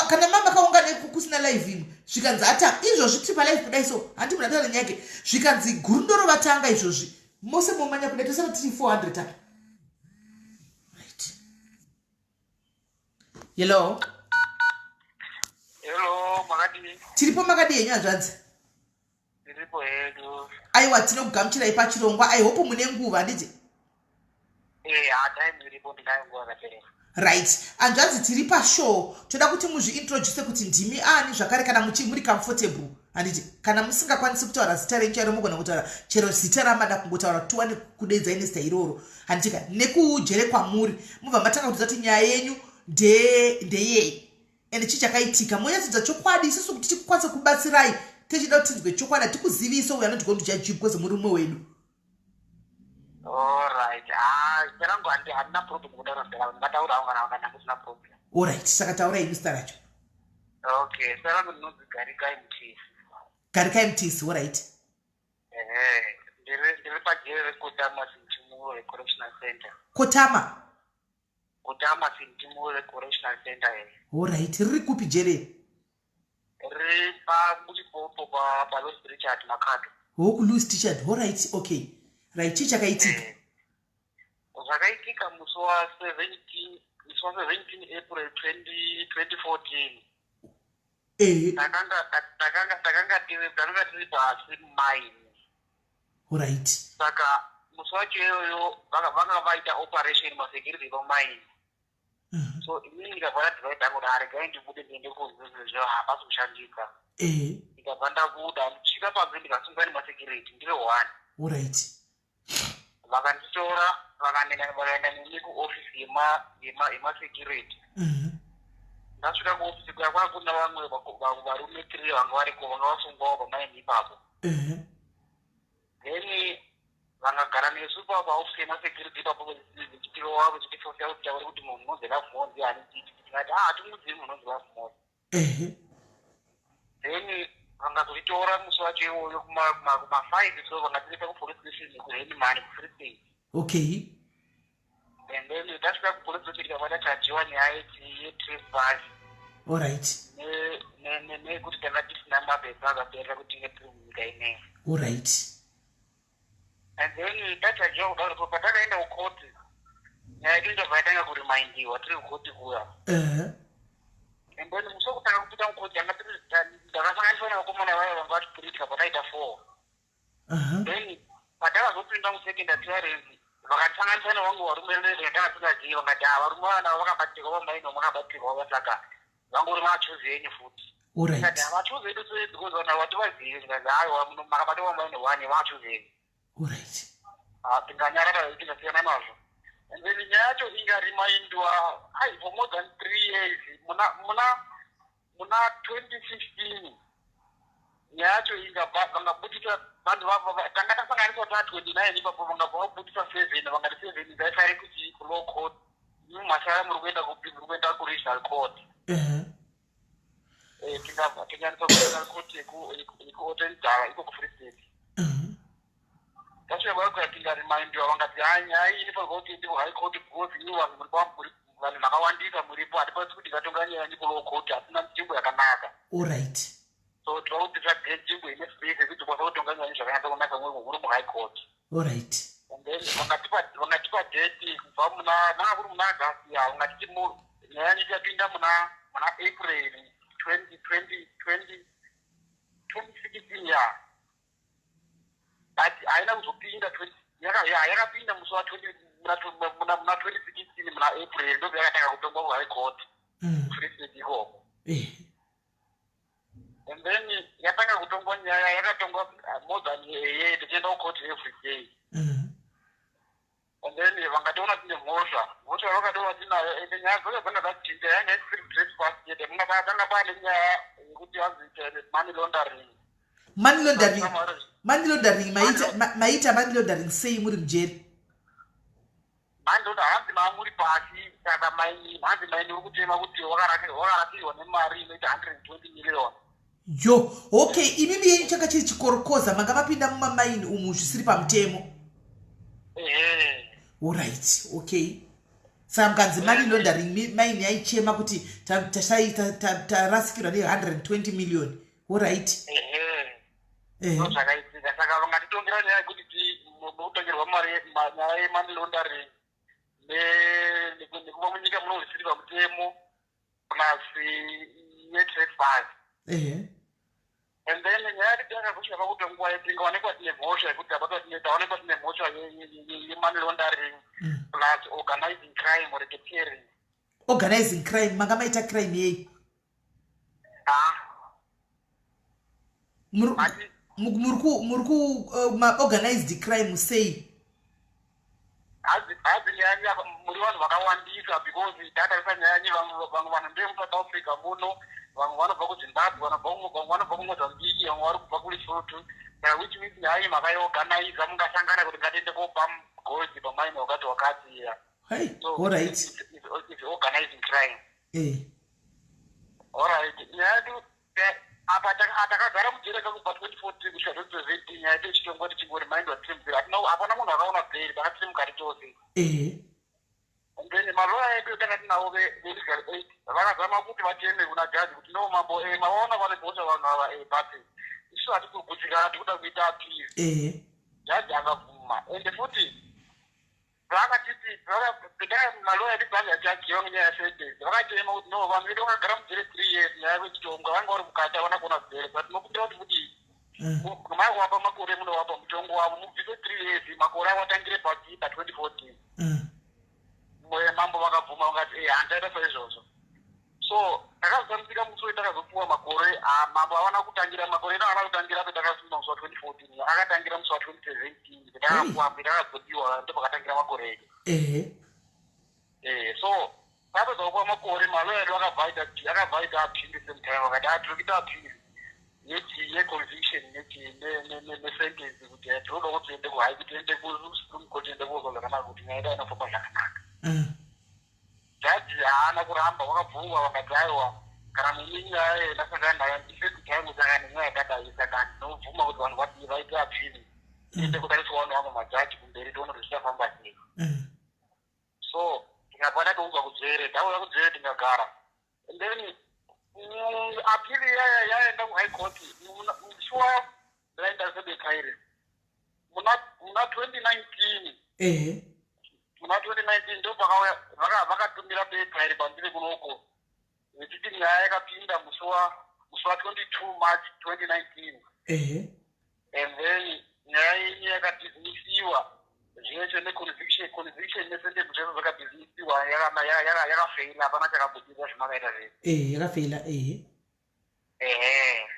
Kana mama kaungana kusina live imwe, zvikanzi ata izvozvi tiri palive kudai so, handi munhu ataura nyaya yake. Zvikanzi gurundoro vatanga izvozvi, mose momanya kudai, tosara tiri 400 apa. Right, hello. Hello, makadii? Tiripo, makadii henyu hanzvadzi? Tiripo hedu. Aiwa, tinokugamuchirai pachirongwa. I hope mune nguva, handiti? Eh, hatime iripo, ndinayo nguva yakaperera. Right, hanzvadzi, tiri pashow. Toda kuti muzviintroduce kuti ndimi ani zvakare, kana muri comfortable, handiti? Kana musingakwanisi kutaura zita renyu chairo, mugona kutaura chero zita ramada kungotaura, tiwane kudedzai nezita iroro, handitika? Nekujere kwamuri, mubva matanga kutiudza kuti nyaya yenyu ndeyei ende chii chakaitika. Monyatsodza chokwadi isusu kuti tikukwanise kubatsirai. Tichida kuti tinzwe chokwadi, hatikuzivisi. We are not going to judge you because muri mumwe wedu. Alright. Ah, zita rangu handina problem kutaura zita rangu. Ndingataurawo kana musina problem. Alright, saka taurai imi zita racho. Okay, zita rangu ndinonzi Garikai Mutisi. Garikai Mutisi, alright. Ehe, ndiri pajere reKutama Sintimuwe Correctional Center. Kotama? Kutama Sintimuwe Correctional Center here. Alright, riri kupi jere? Riri paMulipopo, paLouis Richard Makhado. HokuLouis Richard, alright, okay. Right, chii chakaitika? Zvakaitika musi wa17, musi wa17 April 2014. Takanga tiri pasi mumaini. Saka musi wacho iyoyo vanga vaita operation, masecurity pamaini. So inini ndikabva ndadivide angu kuti aregai ndibude ndiende kunze sezvo hapasi kushandika. Ndikabva ndabuda, ndichisvika panze ndikasungwa nemasecurity ndiri one. Vakanditora, vakaenda neni kuofisi yemasecurity. Ndasvika kuofisi kuya, kwanga kuna vamwe varume three vanga variko, vanga vasungwawo pamaini ipapo. Then vangagara nesu paofisi yemasecurity ipapo, vechitirowa, vechitifosa kuti taure kuti munhu unonzi Love ndiani. Tikati a hatimuzivi munhu unonzi Love. Then vangazotitora musi wacho iwoyo kuma5, so vangatiita kupolice station kuHenimani, kuFree State. And then tasvika kupolice station, tikabva tachajiwa nyaya yetrespass nekuti tanga tisina mapepa akaperera kuti tinge tiri munyika ineyi. And then tachajiwa kudaro, so patakaenda kukoti, nyaya yedu ndobva yatanga kurimaindiwa tiri kukoti kuya. And then musi wekutanga kupinda mukoti, anga tiri, ndakasanganiswa nevakomana vaya vanga vari three, tikabva taita four. Then patakazopinda musecond appearance, vakatisanganisa nevamwe varume vetanga tisingazivi. Vakati ha, varume vana vakabatirwa pamaino, makabatirwa, saka vangori machuzi enyu futi. Tikati havachuzi edu sei, because vanhu ava tivazivi. Zvikanzi aiwa, makabatwa pamaino one, vachuzi enyu. Ah, tinganyarara, tingasiyana nazvo. And then nyaya yacho ingarimaindwa ai for more than 3 years. Muna 2015 nyaya yacho ingabva vangabudisa vanhu tanga tasanganiswa taa 29 ipapo, vangabva vabudisa seven. Vangati seven ngaifare kuti kulaw court, imi masara muri kuenda kupi? Muri kuenda kuregional court. Tingabva tingaendesa kuregional court yekuOtendale iko kuFree State. Tasvika kwakuya, tingarimaindiwa. Vangati hai, nyaya iyi inofanirwa kuti iende kuhigh court because imi vanhu muri vanhu vakawandisa muripo, hatikwanisi kuti tingatonga nyaya yenyu kulaw court, hatina nzvimbo yakanaka. So tinoda kuti titsvage nzvimbo ine space yekuti tikwanisa kutonga nyaya yenyu zvakanatsa kunaka muri muhigh court. And then vakatipa date kubva muna nanga kuri muna August, ya, ungatiti nyaya yacho ichapinda muna April 2020 20 2016, ya, but haina kuzopinda 20 ya, yakapinda musi wa 20 muna 2016 muna April, ndo yakatanga kutongwa kuHigh Court, Free State ikoko. And then yatanga kutongwa nyaya, yakatongwa more than a year, tichienda kucourt every day. And then vangationa tine mhosva, mhosva vakationa tinayo, ende nyaya dzacho dzanga dzachinja. Yanga isiri trespass chete, panga pane nyaya yekuti hanzi money laundering. Money laundering, money laundering. Maita money laundering sei muri mujeri? Mandoda hanzi maamuri pasi, saka maini, hanzi maini uri kutema kuti wakarakirwa nemari inoita 120 million. Yo, okay, imimi yenyu changa chiri chikorokoza, manga mapinda mumamaini umu zvisiri pamutemo? Ehe. Alright, okay, saka mukanzi money laundering, maini yaichema kuti tarasikirwa ne120 million. Alright. Ehe. Ndo zvakaitika. Saka vangatitongera nyaya yekuti mukutongerwa mari, nyaya yemoney laundering nekuva munyika muno zvisiri pamutemo, plus yetrespass. And then nyaya yekuti yakazosvika pakutongwa, tingaonekwa tine mhosva yekuti tabatwa tine, taonekwa tine mhosva yemoney laundering plus organizing crime or racketeering. Organizing crime, manga maita crime yei? Ah. Muri ku maorganized crime sei? Hadzi nyaya muri vanhu vakawandisa, because tatarisa nyaya nye vamwe vanhu ndevemuSouth Africa muno, vamwe vanobva kuZimbabwe, vamwe vanobva kuMozambique, vamwe vari kubva kuLesotho. Saka which means nyaya iyi makaiorganiza, mungasangana kuti ngatiende kopa gold pamaini wakati wakati, ya. Hey. So it's organizing crime. Alright, nyaya yedu apa takagara mujere kakubva 2014 kusvika 2017. Nyaya yedu ichitongwa, tichingori maindwa tiri mujere, hapana munhu akaona bail, taka tiri mukati tose. And then maloya edu tanga tinawo velegal aid vakazama kuti vateme kuna jaji kuti, "No, mambo, mavaona vane mhosva vanhu ava, but isusu hatisi kugutsikana, tikuda kuita appeal." Jaji akabvuma. Ende futi vakatiti maloya edu paakachajiwa ngenyaya yesentence, vakatema kuti, "No, vanhu vedu vakagara mujere 3 years, nyaya yekuchitonga vanga vari mukati, havana kuona bail, but tinokumbira kuti kuti makuvapa makore, munovapa mutongo wavo, mubvise 3 years, makore avo atangire pasi pa 2014." Mambo vakabvuma, vakati, "Handichaita saizvozvo." So takazotamisika musi wetakazopuwa makore, mambo havana kutangira makore edu, havana kutangira petakasungwa musi wa2014, akatangira musi wa2017 petakapuwa, petakazopiwa, ndo pakatangira makore edu. So tapedza kupuwa makore, maloya edu akabva aita appeal same time, vakati, "Ah, tiri kuita appeal yeconviction nesentence, kuti tinoda kuti tiende kuhigh, kuti tiende kuSupreme Court, tiende kozwa zvakanaka kuti nyaya yedu inofamba zvakanaka." Jaji haana kuramba, vakabvuma, vakati, "Aiwa, kana mune nyaya yandasangana nayo, ndifirst time kusangana nenyaya yakadai, saka ndinobvuma kuti vanhu vaite appeal, tiende kutariswa vanhu vamwe majaji kumberi, tione kuti zvichafamba sei." So tikabva tatounzwa kujere, tauya kujere, tingagara. And then appeal yaya yaenda kuHigh Court sure, raenda sebepairi muna 2019. Muna 2019 ndo pakauya vakatumira bepa iri pandiri kunoko, vechiti nyaya yakapinda musi wa 22 March 2019. And then nyaya yenyu yakadismisiwa zvese neconviction, conviction nesentence zvese zvakadismisiwa, yakafeila, hapana chakabudirira zvamakaita zvese. Ehe, yakafeila, ehe. Ehe,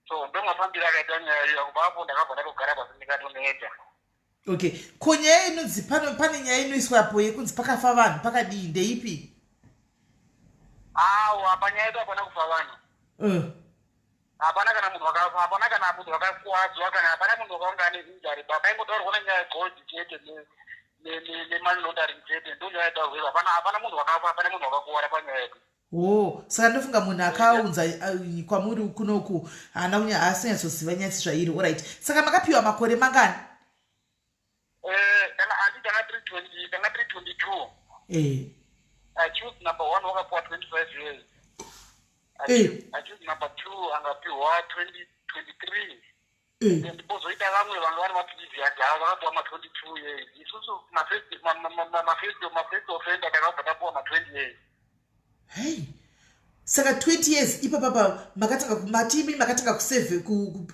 so ndo mafambiro akaita nyaya iyo. Kubva apo ndakabva ndatogara pasi, ndikatoneta. Okay, ko nyaya inonzi pane nyaya inoiswapo yekunzi pakafa vanhu pakadii, ndeipi? Awa, panyaya yedu hapana kufa vanhu. Hapana kana munhu wakafa, hapana kana munhu wakakuwadzwa, kana hapana munhu wakaunga ane injury. Paingotaurwa nenyaya yegold chete nemoney laundering chete, ndo nyaya yataurwa. Hapana munhu wakafa, hapana munhu wakakuwara panyaya yedu. O, saka ndofunga munhu akaunza kwamuri kunoku haana haasinyatsoziva nyatsi zvairi. Alright, saka makapiwa makore mangani? Kana andi tanga tiri 20, tanga tiri 22. Accused number one wakapiwa 25 years. Accused number two angapiwa 20 23. And pozoita vamwe vanga vari maprevious ava vakapiwa ma22 years. Isusu mafirst offender takabva tapiwa ma20 years. Hei, saka 20 years ipapapa makatanga, matimi makatanga kuserve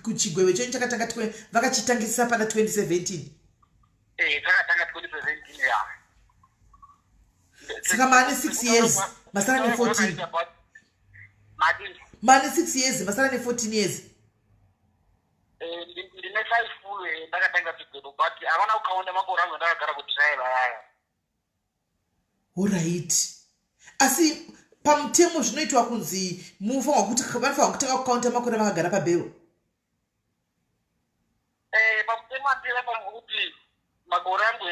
kuchigweve chenyu chakatanga vakachitangisa pana 2017? Eh, takatanga 2017, ya. Saka maane 6 years, masara ne14. Madini? Maane 6 years, masara ne14 years. Eh, ndine 5 full ndakatanga chigwebo, but havana kukaunda makore angu ndakagara kutrial ayaya. Alright, asi pamutemo zvinoitwa kunzi mufanwa kuti vanofanwa kutanga kukaunta makore makagara pabail? Eh, pamutemo andira kuti makore angu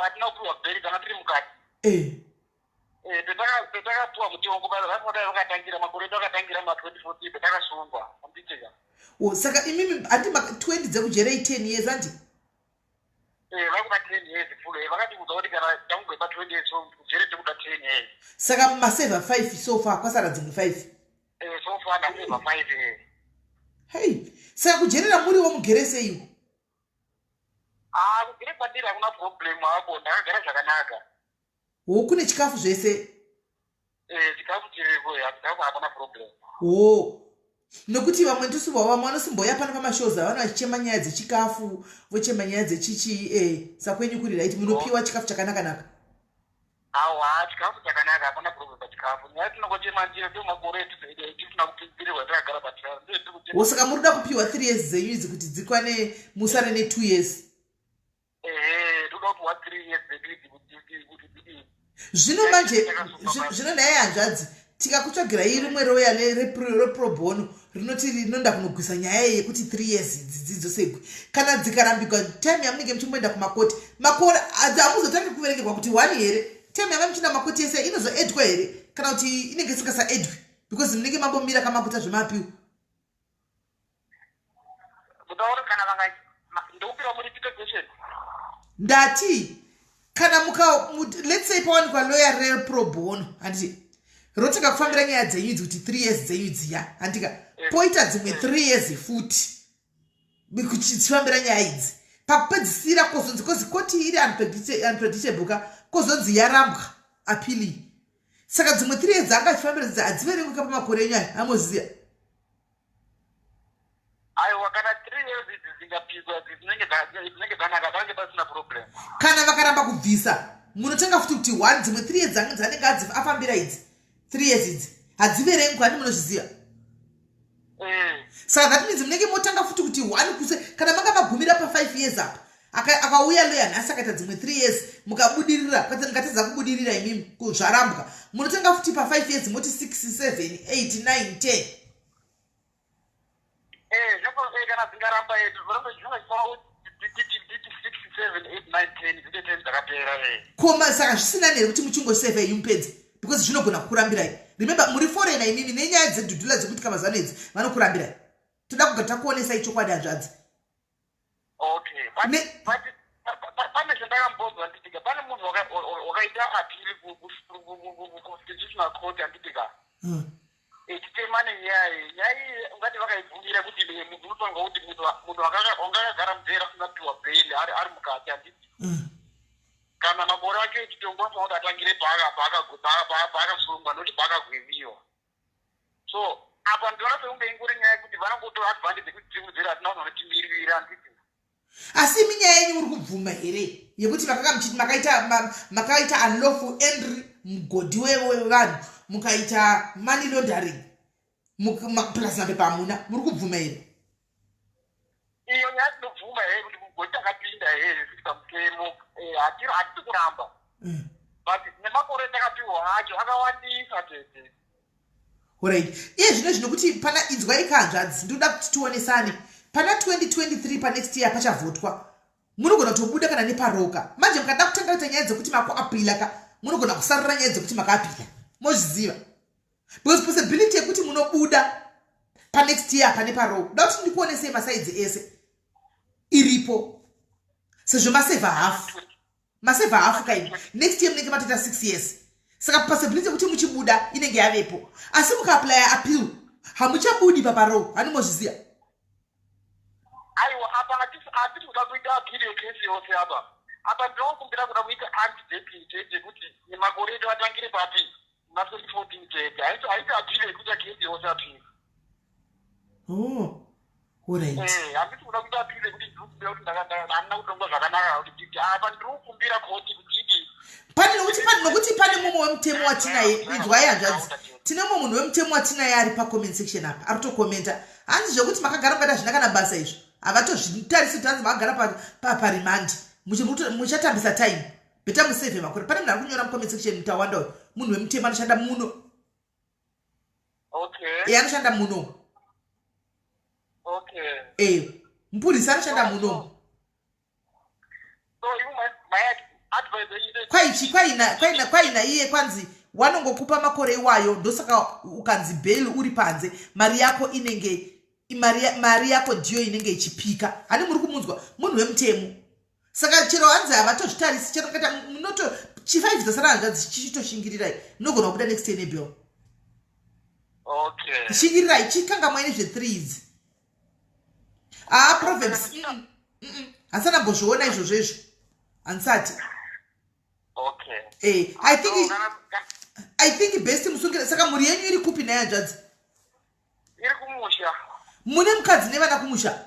hatina kupiwa bail kana tiri mukati. Petakapiwa mutongo vafanira vakatangira makore edu akatangira ma2014 petakasungwa, anditika? O, saka imimi handi 20 dzekujere, 10 years, handi? Vakuda 10 years full. Vakatiudza kuti kana takugweba 20 years, so kujere tikuda 10 years. Saka masevha 5 so far, kwasara dzimwe 5. So far ndasevha 5 years. Hei, saka kujerera muriwo mugere seiwo? Ah, kugere kwandiri hakuna problem hako, ndakagara zvakanaka. Wo, kune chikafu zvese? Chikafu chiriko, chikafu hapana problem. Wo, nokuti vamwe ndisuva vamwe vanosimboya pano pamashows avano vachichema nyaya dzechikafu, vochema nyaya dzechichi. Sakwenyu kuri right, munopiwa chikafu chakanaka-naka? Awa, chikafu chakanaka, hapana problem pachikafu. Nyaya tinongochema ndiro ndo makore etisina kupindirirwa takagara patrial. Wo, saka muri kuda kupiwa 3 years dzenyu idzi kuti dzikwane, musare ne2 years? Ehe, toda kupiwa 3 years dzedu idzi kuti dzidii. Zvino manje zvino nhai hanzvadzi, tikakutsvagirai rimwe roya repro bono rinoti rinoda kunogwisa nyaya iyi yekuti 3 years idzi dzidzosegwe, kana dzikarambigwa, time yamunenge muchimboenda kumakoti, makore hamuzotangi kuverengerwa kuti one here? Time yava muchienda makoti ese inozoedwa here, kana kuti inenge isingasaedwi because munenge mambomira kamakuta zvemapiwo? Kutaura kana vanga ndokupira muri question. Ndati kana muka let's say pawanikwa lawyer repro bono, handiti, rotanga kufambira nyaya dzenyu idzi kuti 3 years dzenyu dziya, handika, poita dzimwe 3 years futi kuchifambira nyaya idzi, pakupedzisira kozonzi kozi koti iri unpredictable ka, kozonzi yarambwa appeal. Saka dzimwe 3 years dzanga achifambira dzi hadziverengwika pamakore enyu aya, amoziya? Aiwa, kana 3 years idzi dzingapikwa, dzinenge dzanaka, pange pasina problem. Kana vakaramba kubvisa, munotanga futi kuti one dzimwe 3 years dzanenge afambira idzi 3 years idzi hadziverengwi, handi munozviziva? Saka that means munenge motanga futi kuti one kuse kana manga magumira pa5 years apa, akauya loya nhasi akaita dzimwe 3 years, mukabudirira, mukatadza kubudirira imimi, zvarambwa, munotanga futi pa5 years, moti 6, 7, 8, 9, 10. Kana dzingaramba, zvinenge zvichifanira kuti titi 6, 7, 8, 9, 10, dzite 10 dzakapera. Koma saka zvisina here kuti muchingosevha yenyu mupedze, because zvinogona kukurambirai? Remember, muri foreigner imimi, nenyaya dzedhudhula dzekuitika mazano idzi vanokurambirai. Toda kugara takuonesai chokwadi, hanzvadzi. Okay, but pane zvandakambonzwa, handitika, pane munhu wakaita appeal kuconstitutional court, handitika, ichitema nenyaya iyi. Nyaya iyi ungati vakaibvumira kuti munhu unofanirwa kuti munhu wanga akagara mujeri asina kupiwa bail ari mukati, handiti, kana makore ake echitongo anofanira kuti atangire paakasungwa nokuti paakagweviwa. So apa ndinoona sekunge ingori nyaya yekuti vanongotora advantage yekuti tiri mujeri, hatina vanhu vanotimiririra, handiti? Asi imi nyaya yenyu uri kubvuma here yekuti makanga muchiti makaita unlawful entry mugodhi wevanhu, mukaita money laundering, plus mapepa hamuna? Muri kubvuma here? Iyo nyaya tinobvuma here kuti mugodhi takapinda here zviri pamutemo. Hatisi kuramba, but nemakore takapiwa acho akawandisa, tete. Alright, iye zvino zvinokuti pana, inzwai kahanzvadzi, ndinoda kuti tionesane. Pana 2023, panext year pachavhotwa, munogona kutobuda kana neparoka. Manje mukada kutanga kuita nyaya dzekuti makuapila ka, munogona kusarira nyaya dzekuti makaapila, mozviziva? Because possibility yekuti munobuda panext year pane paroko, da kuti ndikuonesei masides ese, iripo, sezvo masevha hafu, masevha hafu kaini. Next year munenge matoita 6 years, saka possibility yekuti muchibuda inenge yavepo. Asi mukaapplya appeal, hamuchabudi paparole, handimozviziva? Handisi kuda kuita appeal yekesi yose apa. Apa ndinokumbira kuda kuita anti-dating chete kuti makore edu atangire papi muna 2014 chete. Haisi haisi appeal yekuita kesi yose appeal. Oh. Alright. Eh, handisi kuda kuita appeal yekuti ndinokumbira kuti handina kutongwa zvakanaka kuti nditi apa ndinokumbira koti kuti idi. Pane nokuti pane nokuti pane mumwe wemutemo watinaye inzwai hanzvadzi. Tine mumwe munhu wemutemo watinaye ari pa comment section apa ari kutokomenta. Hanzi zvekuti makagara mukati hazvina kana basa izvo. Havatozvitarisi kuti hanzi makagara pa pa pa remand. Muchatambisa time. Better musave makore. Pane munhu ari kunyora mu comment section mutawanda uyu. Munhu wemutemo anoshanda muno. Okay. Eh anoshanda muno. Okay. Eh mupurisa anoshanda muno. So you my my advice yenyu kwaichi kwaina kwaina kwaina iye kwanzi wanongokupa makore iwayo ndosaka ukanzi bail uri panze mari yako inenge mari, mari yako ndiyo inenge ichipika hani muri kumunzwa munhu wemutemo saka chero hanzi havatozvitarisi chero kaita munoto chi5 dzasara hanzvadzi chichitoshingirirai munogona kubuda next year nebill okay shingirirai chikangamwai nezve3 idzi haa proverbs handisati ndambozviona izvozvo izvo handisati okay eh, i think i think best musungire saka mhuri yenyu iri kupi naye hanzvadzi iri kumusha mune mukadzi nevana kumusha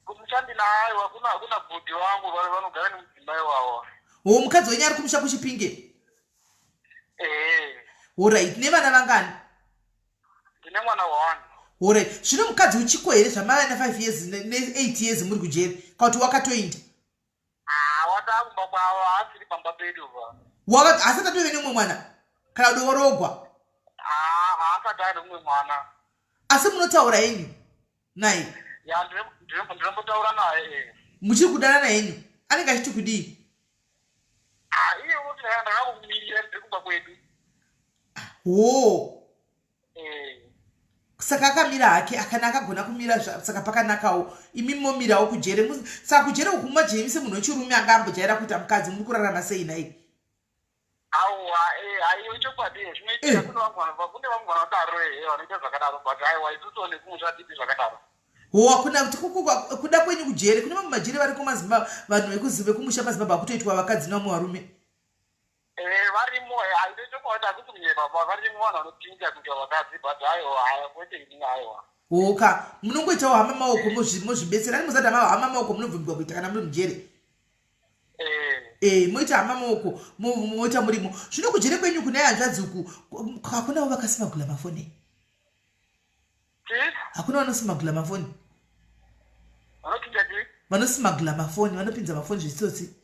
kumusha ndinayo hakuna hakuna bhudhi wangu vanogara nemudzimai wavo ho mukadzi wenyu ari kumusha kuchipinge ee horait nevana vangani ndine mwana one horait zvino mukadzi uchiko here zvamava na5 years ne8 years muri kujeri kana kuti wakatoinda watakumba kwavo haasiri pamba pedu pa asati atove nemumwe mwana kana kuti worogwa haasati ane mumwe mwana asi munotaura henyu naye ya ndinombotaura naye eh. Muchiri kudanana henyu anenge achiti kudii iye unoti ndakakumirira ndiri kumba kwedu hoo eh. Saka akamira hake akana akagona kumira saka pakanakawo imi momirawo kujere saka kujere uku majemi semunhu wechirume anga ambojaira kuita mukadzi muri kurarama sei nhai Aiwa, eh, aiwa chokwadi zvinoitika eh. kune vamwe kune vamwe vanodaro eh, vanoita zvakadaro but aiwa isusu nekumusha hatiiti zvakadaro. Ho hakuna kuti kuda kwenyu kujere kune vamwe majere variko maZimbabwe vanhu vekuzive kumusha maZimbabwe akutoitwa vakadzi nevamwe varume. Eh, varimo eh, chokwadi hakusi kunyepa varimo vanhu vanopinda kuita vakadzi but aiwa haya kwete ini aiwa. Hoka munongoitawo hama maoko mozvibetsera ani muzati hama maoko munobvumirwa kuita kana muri mujere. Eh. Eh, moita hama maoko moita murimo zvino kujere kwenyu kune hanzvadzi uku hakunawo vakasimagula mafoni hakuna vanosimagula mafoni vanosimagula mafoni vanopinza mafoni zvitsotsi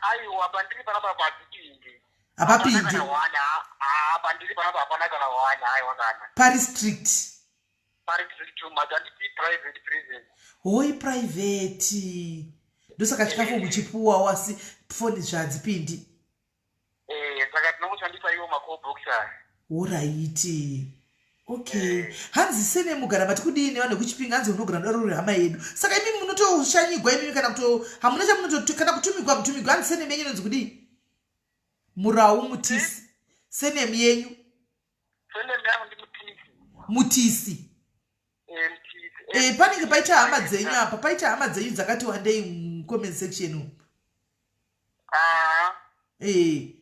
aiwa pandiri panapa hapapindi hapapindi pandiri panapa hapana kana one aiwa kana pari strict pari strict too much handiti private prison hoi private ndosaka chikafu muchipuwawo asi foni zvadzipindi eh, saka tinongoshandisa iwo macall box aya alright okay eh. Hanzi sene mugara mati kudii nevanhu vekuchipinga hanzi unogara daro uri hama yedu saka imi munotoshanyigwa imimi kana kuto hamuna chamunoto kana kutumigwa mutumigwa hanzi surname yenyu inonzi kudii murau mutisi surname yenyu Surname yangu ndimutisi mutisi eh, mutisi e, panenge paita hama dzenyu apa paita hama dzenyu dzakati wandei mucomment section umu e.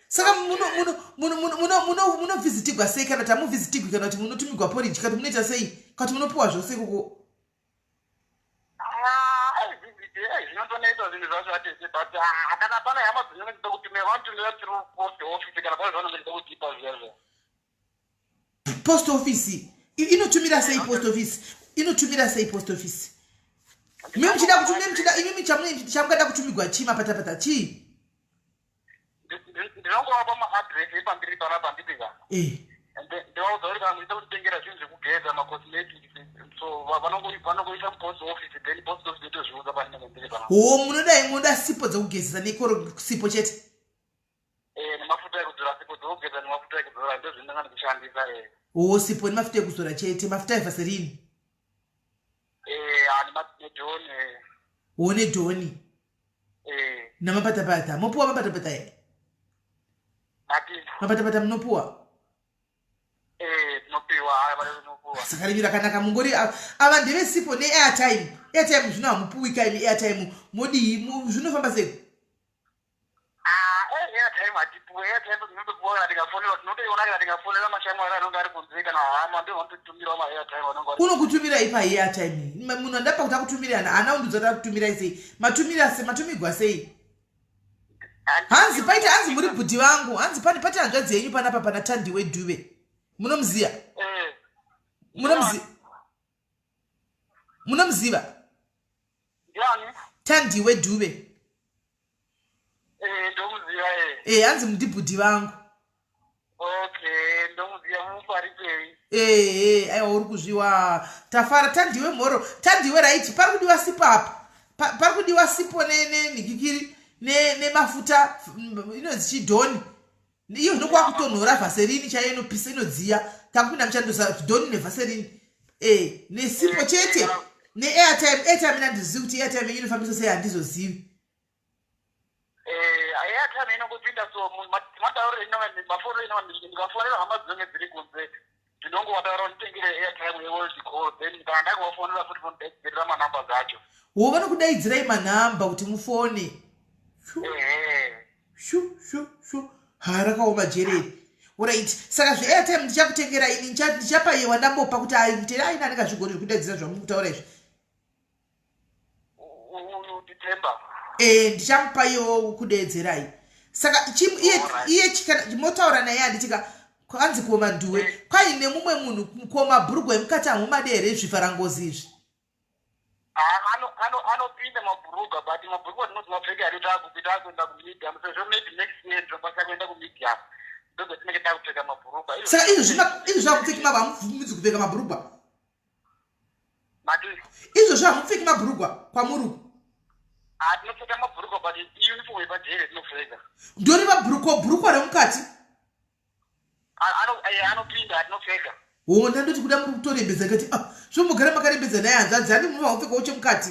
Saka munovhisitigwa sei kana kuti hamuvhisitigwi kana kuti munotumigwa porridge kana kuti munoita sei kana kuti munopiwa zvose ikoko Zvinotonetsa zvinhu zvacho atese but kana pane hama dzinenge dzida kutumira vanotumira through post office kana pane zvanenge dzida kutipa zviyazvo Post office inotumira sei post office inotumira sei post office imi muchida kutumira muchida imi chamungada kutumigwa chii mapatapata chii Ndinongovapa maaddress epambiri panapa nditika eh. Ndivaudza kuti kana muchida kutitengera zvinhu zvekugeza macosmetics so vanongoisa mupost office then post office yotozviudza pandinenge ndiri panapa Ho munodai munoda sipo dzekugezesa nekoro sipo chete eh, nemafuta ekuzora sipo dzekugeza nemafuta ekuzora ndozvindinga ndikushandisa eh. Ho sipo nemafuta ekuzora chete mafuta evaserini Eh, nedhoni eh. Ho nedhoni namapatapata mopuwa mapatapata here Mati mapatapata munopuwa Eh, tinopiwa haya vari tinopiwa. Saka renyu rakanaka mungori ava ndevesipo neairtime. Airtime zvino hamupuwi kaimi airtime modii zvinofamba sei? Ah, eh, airtime hatipuwe airtime tinotopuwa kana tikafonera tinotoiona kana tikafonera mashamwari anonge ari kunze kana hama ndio vanototumirawo maairtime anonge ari Unokutumira ipa airtime. Munhu andapa kuti akutumire ana ana undiudza kuti akutumirai sei? Matumira sei? Matumigwa sei? Hanzi paita hanzi muri bhudhi vangu hanzi pane pati hanzvadzi yenyu panapa pana Tandiwe Dube. Munomuziya? Eh. Munomuziya? Munomuziva? Ndiani? Tandiwe Dube. Eh, ndomuziva eh. Eh, hanzi mudibhudhi vangu. Okay, ndomuziva mufarisei. Eh, eh, aiwa uri kuzviwa. Tafara Tandiwe mhoro. Tandiwe right, pari kudiwa sipo apa. Pa, pari kudiwa sipo ne ne nhikikiri ne nemafuta inonzi chidhoni. Iyo zvinokuwa kutonhora vhaserini chaiyo inopisa inodziya. Takupinda muchando dhoni nevhaserini. Eh, nesipo chete. Ne airtime, airtime ina handizivi kuti airtime yenyu inofambiswa sei handizozivi. Eh, airtime inongopinda so matauriro inova mafonero inova ndikafonera hama dzinenge dziri kunze ndinongovataura nditengere airtime yeworld call then kana ndakuvafonera futi vonodaidzirira manumber dzacho. Wo vanokudaidzirai manhamba kuti mufone. Ehe. Shu shu shu. Ha rakaoma jereri. Orit saka zveairtime ndichakutengera ini ndichapa iye wandambopa kuti aite aina anenge azvigoni zvekudaidzira zvamuri kutaura izvi. Eh, ndichamupa iwo kudeedzerai saka iye iye kana motaura naye handiti ka kwanzi koma nduwe eh. kwaine mumwe munhu koma bhurugwa emukati hamumade here zvivharangozi izvi anopinda mabhurugwa but mabhurugwa tinoti mapfeka ari takuenda kumedium sezvo maybe next year tinokwanisa kuenda kumedium ndozotinenge takupfeka mabhurugwa saka izvo zvakupfeki mava hamubvumidzi kupfeka mabhurugwa Izvozvo hamupfeki mabhurugwa kwamuri uku? Ah, tinopfeka mabhurugwa but uniform yepajere tinopfeka. Ndoreva bhurukwa bhurukwa remukati? Eh, anopinda atinopfeka. Hona ndoti kuda muri kutorembedza kati ah, zvomugara makarembedza naye hanzvadzi handi munhu haupfekawo chemukati.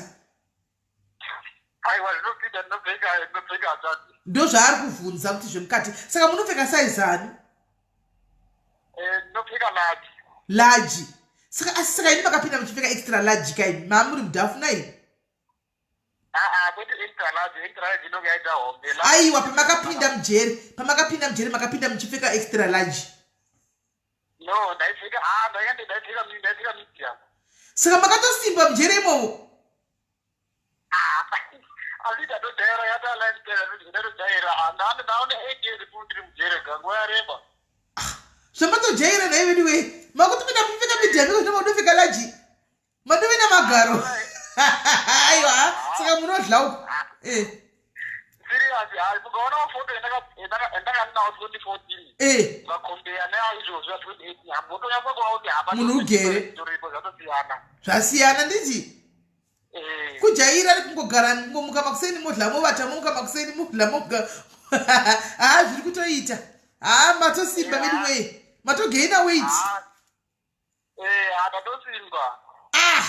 Aiwa zvinopinda ndinopfeka ndinopfeka hanzvadzi. Ndozvaari kuvhunza kuti zvemukati. Saka munopfeka size ani? Eh, ndinopfeka large. Large. Saka asi saka ini makapinda muchipfeka extra large kai mamuri mudhafu nai? Ah, ah, kwete extra large, extra large inonge yaita hombe. Aiwa pamakapinda mujeri, pamakapinda mujeri makapinda muchipfeka extra large. No, ndaipfeka ah ndainge ndaipfeka ndaipfeka medium. Saka makatosimba mujeri imomo? Asi ndatojaira yata lifestyle ndatojaira ndane ndaone 8 years futi ndiri mujere nguva yareba. Zvamatojaira nhai vedu wee makutopinda mupfeka medium iko zvino madofeka large. Mandove namagaro. Aiwa saka munodla uko. Eh. Serious hayi mukaona mafoto endaka ndinawo 2014. Eh. Mukakombeya neaizvozvo 2018 hamutonyatsa kuona kuti hapana. Munhu ugere. Zvasiyana. Zvasiyana nditi. Eh. Kujaira kungogara kungomuka makuseni modla movata momuka makuseni modla moga. Haa zviri kutoita. Haa matosimba vedu wee. Matogaina weight. Ah. Eh, akatosimba. Ah!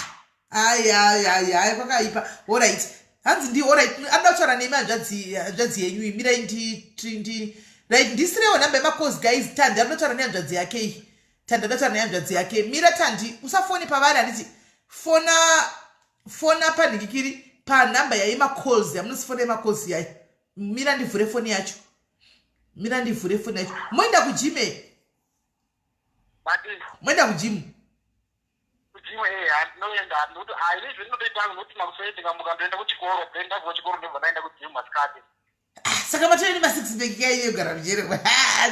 Ai ai ai ai kwakaipa. Alright. Hanzi ndi alright. Anoda kutaura nemi hanzvadzi hanzvadzi yenyu iyi. Mirai ndi ndi right ndisirewo number yemacourse guys. Tandi anoda kutaura nehanzvadzi yake iyi. Tandi anoda kutaura nehanzvadzi yake. Mira Tandi usafone pavari handiti fona fona panhikikiri panhamba yayemacalls yamunosifona yemacalls yayo. Mira ndivhure foni yacho. Mira ndivhure foni yacho. Moenda kujime. Moenda kujimu? Kujimu eh, handinoenda handinoto ah ini zvendinotoita ndinoti makuseni ndikamuka ndoenda kuchikoro then ndabva kuchikoro ndobva ndaenda kujimu masikati. Ah, saka matove nemasix pack kaiye kugara mujere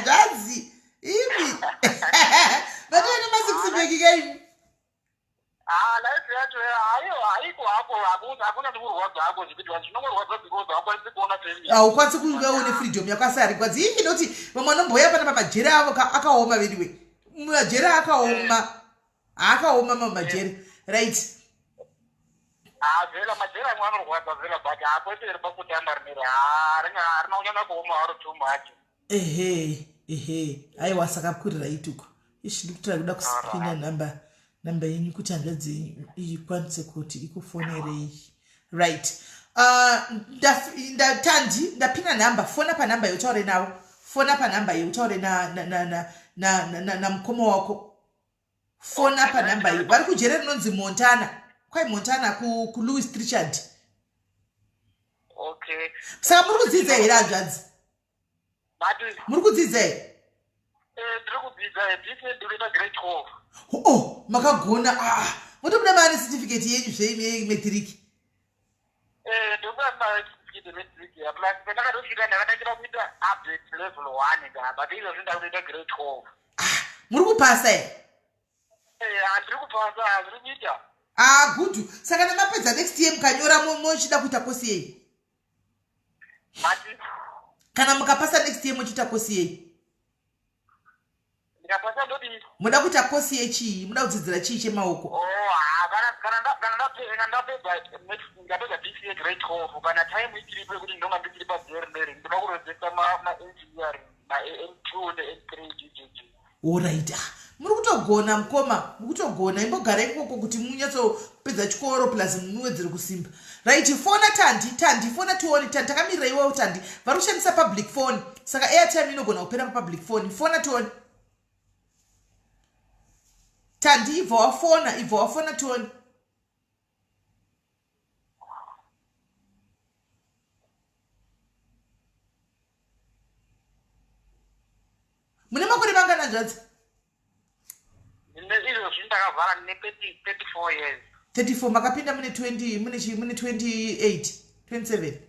zvanzi imi matove nemasix pack kaimi Ah, life yacho hayo haiko hako hakuna ndikurwadza hako zvekuti vanhu zvinongorwadza because haukwanisi kuona family. Haukwanisi kunge une freedom yako asi harigwadzi. Imi noti vamwe vanomboya pana pamajere avo akaoma veduwe. Majere akaoma. Akaoma mamwe majere. Right. Ah, vela majere amwe anorwadza vela but hakwete iri pakutamba rineri. Ah, harina kunyanya kuoma haro too much. Ehe, ehe. Aiwa saka kurira ituko. Ishi ndikutora kuda kuspina number number yenyu kuti hanzvadzi yenyu ikwanise kuti ikufonerei. Right. Uh, ndatandi ndapina number fona panumber yotaure navo fona panumber yotaure na na na na namukoma wako. Fona panhamba iyi. Vari kujere rinonzi Montana. Kwai Montana kuLouis Trichard. Okay. Saka muri kudzidza here hanzvadzi? Muri kudzidza here? Eh, ndiri kudzidza eh, ndiri grade 12. Oh, makagona. Ah, motobuda maane certificate yenyu zvemetiriki. Eh, ndokuda certificate yemetiriki. Plus pandakatosvika ndakatangira kuita update level 1 ka, but izvozvi ndakutoita grade 12. Ah, muri kupasa here? Eh, handiri kupasa, handiri kuita. Ah, good. Saka namapedza next year mukanyora mochida kuita kosi yei? Mati? Kana mukapasa next year mochiita kosi yei? Ndikapasa ndodii? Muda kuita kosi yechii? Muda kudzidzira chii chemaoko? Oh, ah, kana ndapedza next, ndapedza this year grade 12, kana time ichiripo yekuti ndinonga ndichiri paJermary, ndinoda kurejesta ma-engineering, ma-N2 ne-N3 GGG. Alright. Ah, muri kutogona mukoma, muri kutogona. Imbogara ikoko kuti munyatsopedza chikoro plus muwedzere kusimba. Right, fona Tandi, Tandi, fona tione. Tandi, takamirira iwewo Tandi. Vari kushandisa public phone. Saka airtime inogona kupera papublic phone. Fona tione. Tandi, ibva wafona, ibva wafona tione. Mune makore mangani hanzvadzi? Izvozvi ndakavhara ndine 34 years. 34, makapinda mune 20, mune chi, mune 28, 27.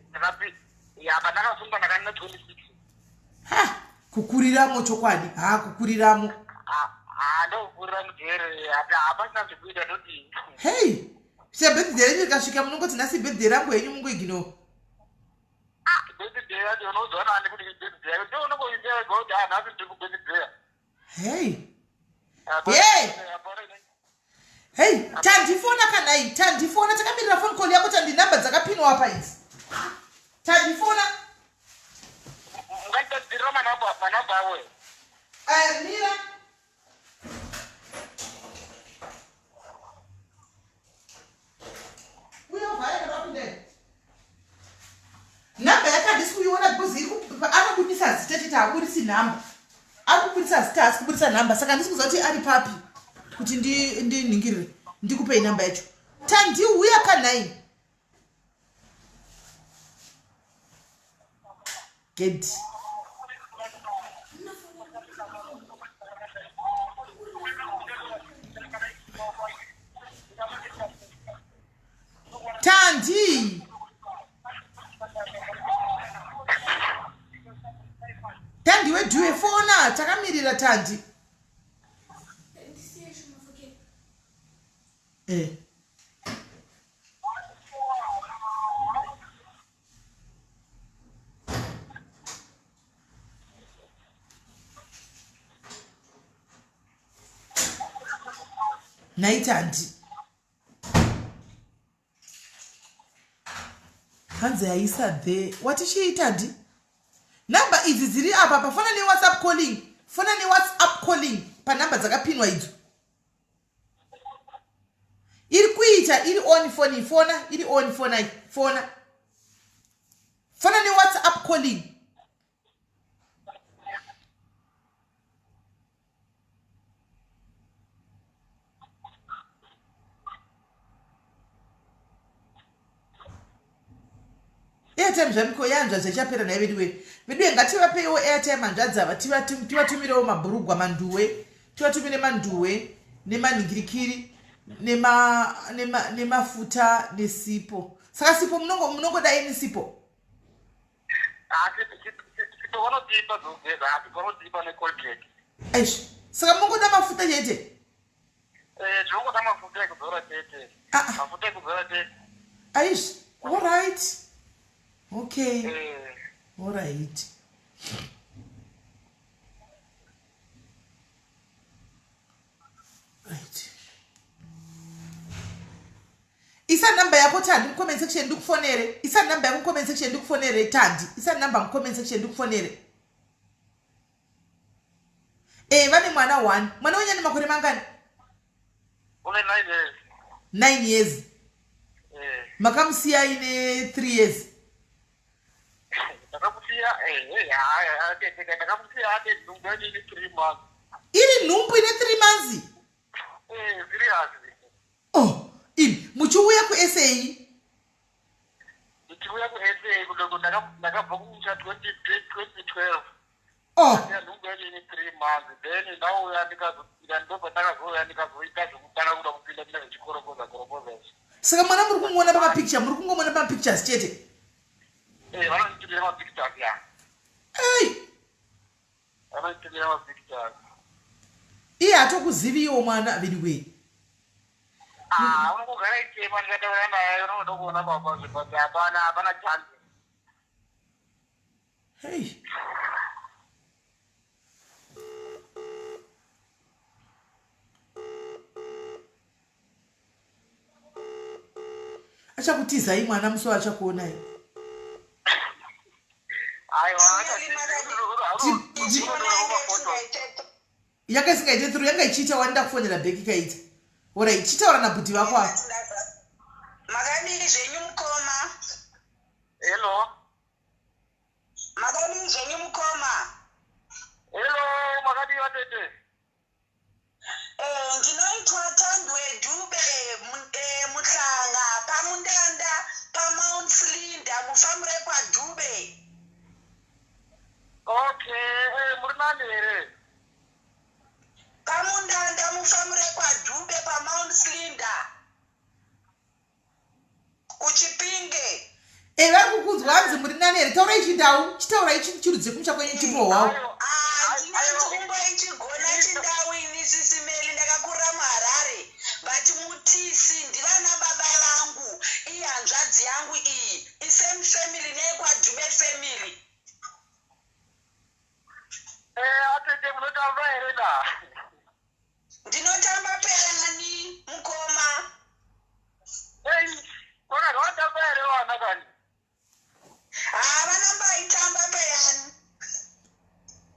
Ya, pandakasungwa ndakanga 26. Ha, kukuriramo chokwadi. Ha, kukuriramo. Ha, ndokukurira mujere, hapasina zvekuita ndodii. Hey, birthday renyu rikasvika munongoti nhasi birthday rangu henyu mungoignore. Ah, birthday yacho unozoona ani kuti birthday yacho ndio unongoiziva wega kuti ah, nhasi ndiri kubirthday. Hey. Hey. Hey, tandifona kanai, tandifona, takamirira phone call yako Tandi, namba dzakapinwa apa idzi. Tandifona. Ungatadzirira manamba awo. Eh, mira. Uyo vhaya kana wapinda. Namba yake handisi kuiona because iri anobudisa zita chete, haabudisi namba. Ari kubudisa zita asi kubudisa namba, saka handisi kuziva kuti ari papi kuti ndinhingirire ndikupei namba yacho. Tandi, uya kanai. Get. Tandi. Tandi weduwe fona, takamirira Tandi. Eh. Nhai Tandi. Hanzi haisa there. Wati chii Tandi? Namba idzi dziri apa pa fona neWhatsApp calling. Fona neWhatsApp calling panhamba dzakapinwa idzo. Iri kuita iri on phone, fona iri on phone, fona. Fona neWhatsApp calling. Airtime zvamiko yanzva zvichapera nhai veduwe. Veduwe ngativapeiwo airtime hanzvadzi ava, tivatumirewo mabhurugwa manduwe, tivatumire manduwe nemanhingirikiri nemafuta nesipo. Saka sipo munongoda ini sipo? Sipo vanotipa dzokugeza, asi vanotipa neColgate. Eish, saka munongoda mafuta chete? Eh, tinongoda mafuta ekudzora chete. Ah, ah. Mafuta ekudzora chete. Aish, all right. Okay. Eh. All right. Right. Isa namba yako Tandi mucomment section ndikufonere. Isa namba yako mucomment section ndikufonere Tandi. Isa namba mucomment section ndikufonere. Eh, vane mwana 1. Mwana wenyu ane makore mangani? Une 9 years. 9 years. Eh. Makamusiya ine 3 years. Ndakamusiya, eh, eh, ndakamusiya ane nhumbu ine 3 months. Iri nhumbu ine 3 months? Eh, serious. Oh, imi muchiuya kuSA? Ndichiuya kuSA kudoko ndakabva kumusha 2012. Oh. Nhumbu yacho ine 3 months then ndauya ndikazopinda ndobva ndakazouya ndikazoita zvekutanga kuda kupinda pinda zvechikorokoza korokoza izvi. Saka mwana muri kumuona pamapicture, muri kungomuona pamapictures chete? Eh, vanonditumira mapictures ya. Ei. Vanonditumira mapictures. Iye hatokuziviwo mwana veduwee. Ah, unongogara ichema ndikataura naye unoda kuona baba zve but hapana hapana chance. Hey. Achakutizai mwana musi waachakuonai. Yanga isingaite through, yanga ichiita wani ndakufonera back ikaita. Orai, chitaura nabhudhi vako ava. Makadii zvenyu mukoma? Hello. Makadii zvenyu mukoma? Hello, makadii vatete? Eh, ndinoitwa Thandwe Dube eh, Muhlanga paMundanda paMount Slinda mufamu rekwaDube. Okay, eh, muri nani here? PaMundanda mufamu rekwaDube paMount Slinda. kuchipinge e vari kukunzwa hanzi muri nani here taurai chindau chitaurai chirudzi kumusha kwenyu chimbohwawo handina ichigona chindau ini sisimeli ndakakurira muharare but mutisi ndivana baba vangu iyi hanzvadzi yangu iyi isame family neyekwadube family eh, atete munotamba here na Ndinotamba peyani mukoma. Hey, kwakati watamba here wana kani? Haa vanamba aitamba peyani.